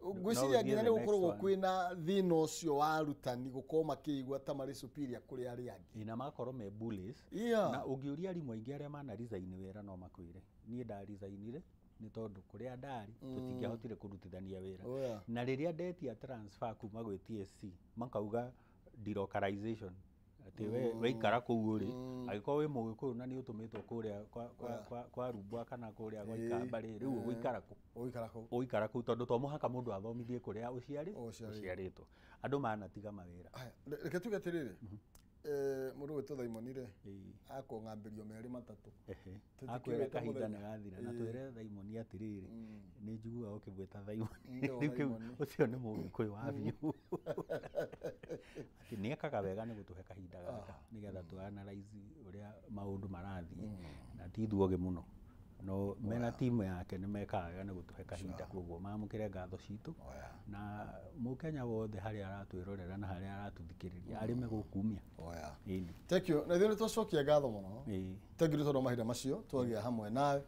Ngwĩciria ũthiĩ nginya the nĩ gũkoragwo next one. kwĩna thĩna ũcio wa arutani gũkorwo makĩigua ta marĩ superior kũrĩ arĩa angĩ. Ĩ, na magakorwo me bullies. Na ũngĩũria arimũ aingĩ arĩa mana resign wĩra, no makwĩre, niĩ nda resignire nĩ tondũ kũrĩa ndarĩ tũtingĩahotire kũrutithania wĩra. Oh, yeah. Na rĩrĩa ndetia transfer kuma gwĩ TSC, makauga delocalization, atĩ we waikara kũu ũrĩ, angĩkorwo wĩ Mũgĩkũyũ na nĩ ũtũmĩtwo kũrĩa kwa Rumbwa kana kũrĩa gwa Ikamba rĩ, rĩu ũgũikara kũ? Ũgũikara kũu. Ũgũikara kũu, tondũ to mũhaka mũndũ athomithie kũrĩa Ũciarĩtwo. ũciarĩtwo. Andũ manatiga mawĩra. Aya, reke tuge atĩrĩrĩ, mũndũ gwĩtwo Thaimoni rĩ, akũng'ambĩrio merĩ matatũ. Tũtikĩũĩ Akwĩra ta kahinda mũthenya. nĩ gathira. Na twĩre Thaimoni atĩrĩrĩ, nĩ njiguaga ũkĩmwĩta Thaimoni. Ndio, Rĩu kĩu- Thaimoni. Ũcio nĩ Mũgĩkũyũ wa biũ, atĩ nĩ ekaga wega nĩ gũtũhe kahinda gaka nĩgetha tũ analyze ũrĩa maũndũ marathiĩ, na ti ithuogĩ mũno, no mena timu yake nĩ mekaga wega nĩ gũtũhe kahinda. Koguo mamũkĩre ngatho citũ, na Mũkenya wothe harĩa aratwĩrorera na harĩa aratũthikĩrĩria arĩme gũkumia. Oya. Ĩni. Thank you. Na ithuĩ nĩ twacokia ngatho mũno. Thank you nĩ tondũ wa mahinda macio twagĩa hamwe nawe,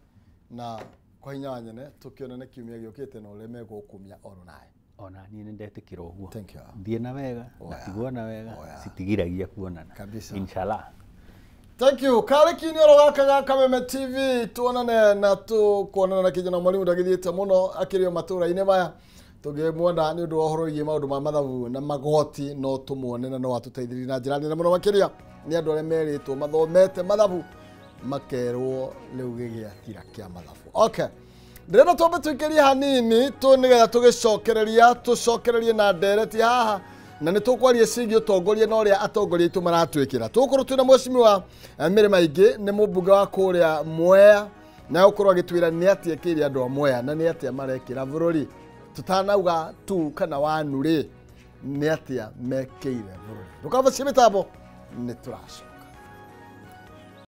na kwa hinya wa nyene tũkĩonane kiumia gĩũkĩte na ũrĩa megũkumia oro nawe. Ona niĩ nĩ ndetĩkĩra ũguo. Thank you. Thiĩ na wega na Oya. tigwo na wega. Oya. Citigiragia kuonana. Kabisa. Inshallah. Thank you. Karĩ kinyoro gaka ga Kameme TV, tuonane na tukuonana na kijana mwalimu ndagĩthiĩte mũno akĩrĩ o matũra-inĩ maya, tũngĩmuona nĩ ũndũ wa ũhoro wĩgiĩ maũndũ ma mathabu na magoti, no tũmuone na no atũteithĩrĩrie na njĩra nene mũno makĩria. Nĩ andũ arĩa merĩtwo mathomete mathabu makerwo rĩu gĩgĩatira kĩa mathabu. Okay, ndĩrenda twambe tũikĩrie hanini tu nĩgetha tũgĩcokereria, tũcokererie na ndereti haha, na nĩ tũkwaria ciĩgiĩ ũtongoria na ũrĩa atongoria aitũ maratwĩkĩra. Tũgũkorwo twĩna mheshimiwa Mĩrĩma Ingĩ, nĩ mũmbunge wa kũrĩa Mwea, na gũkorwo agĩtwĩra nĩ atĩa ekĩire andũ a Mwea na nĩ atĩa marekĩra bũrũri. Tũtanauga tu kana wanu rĩ, nĩ atĩa mekĩire bũrũri. Ndũkabacie mĩtambo, nĩ tũracoka.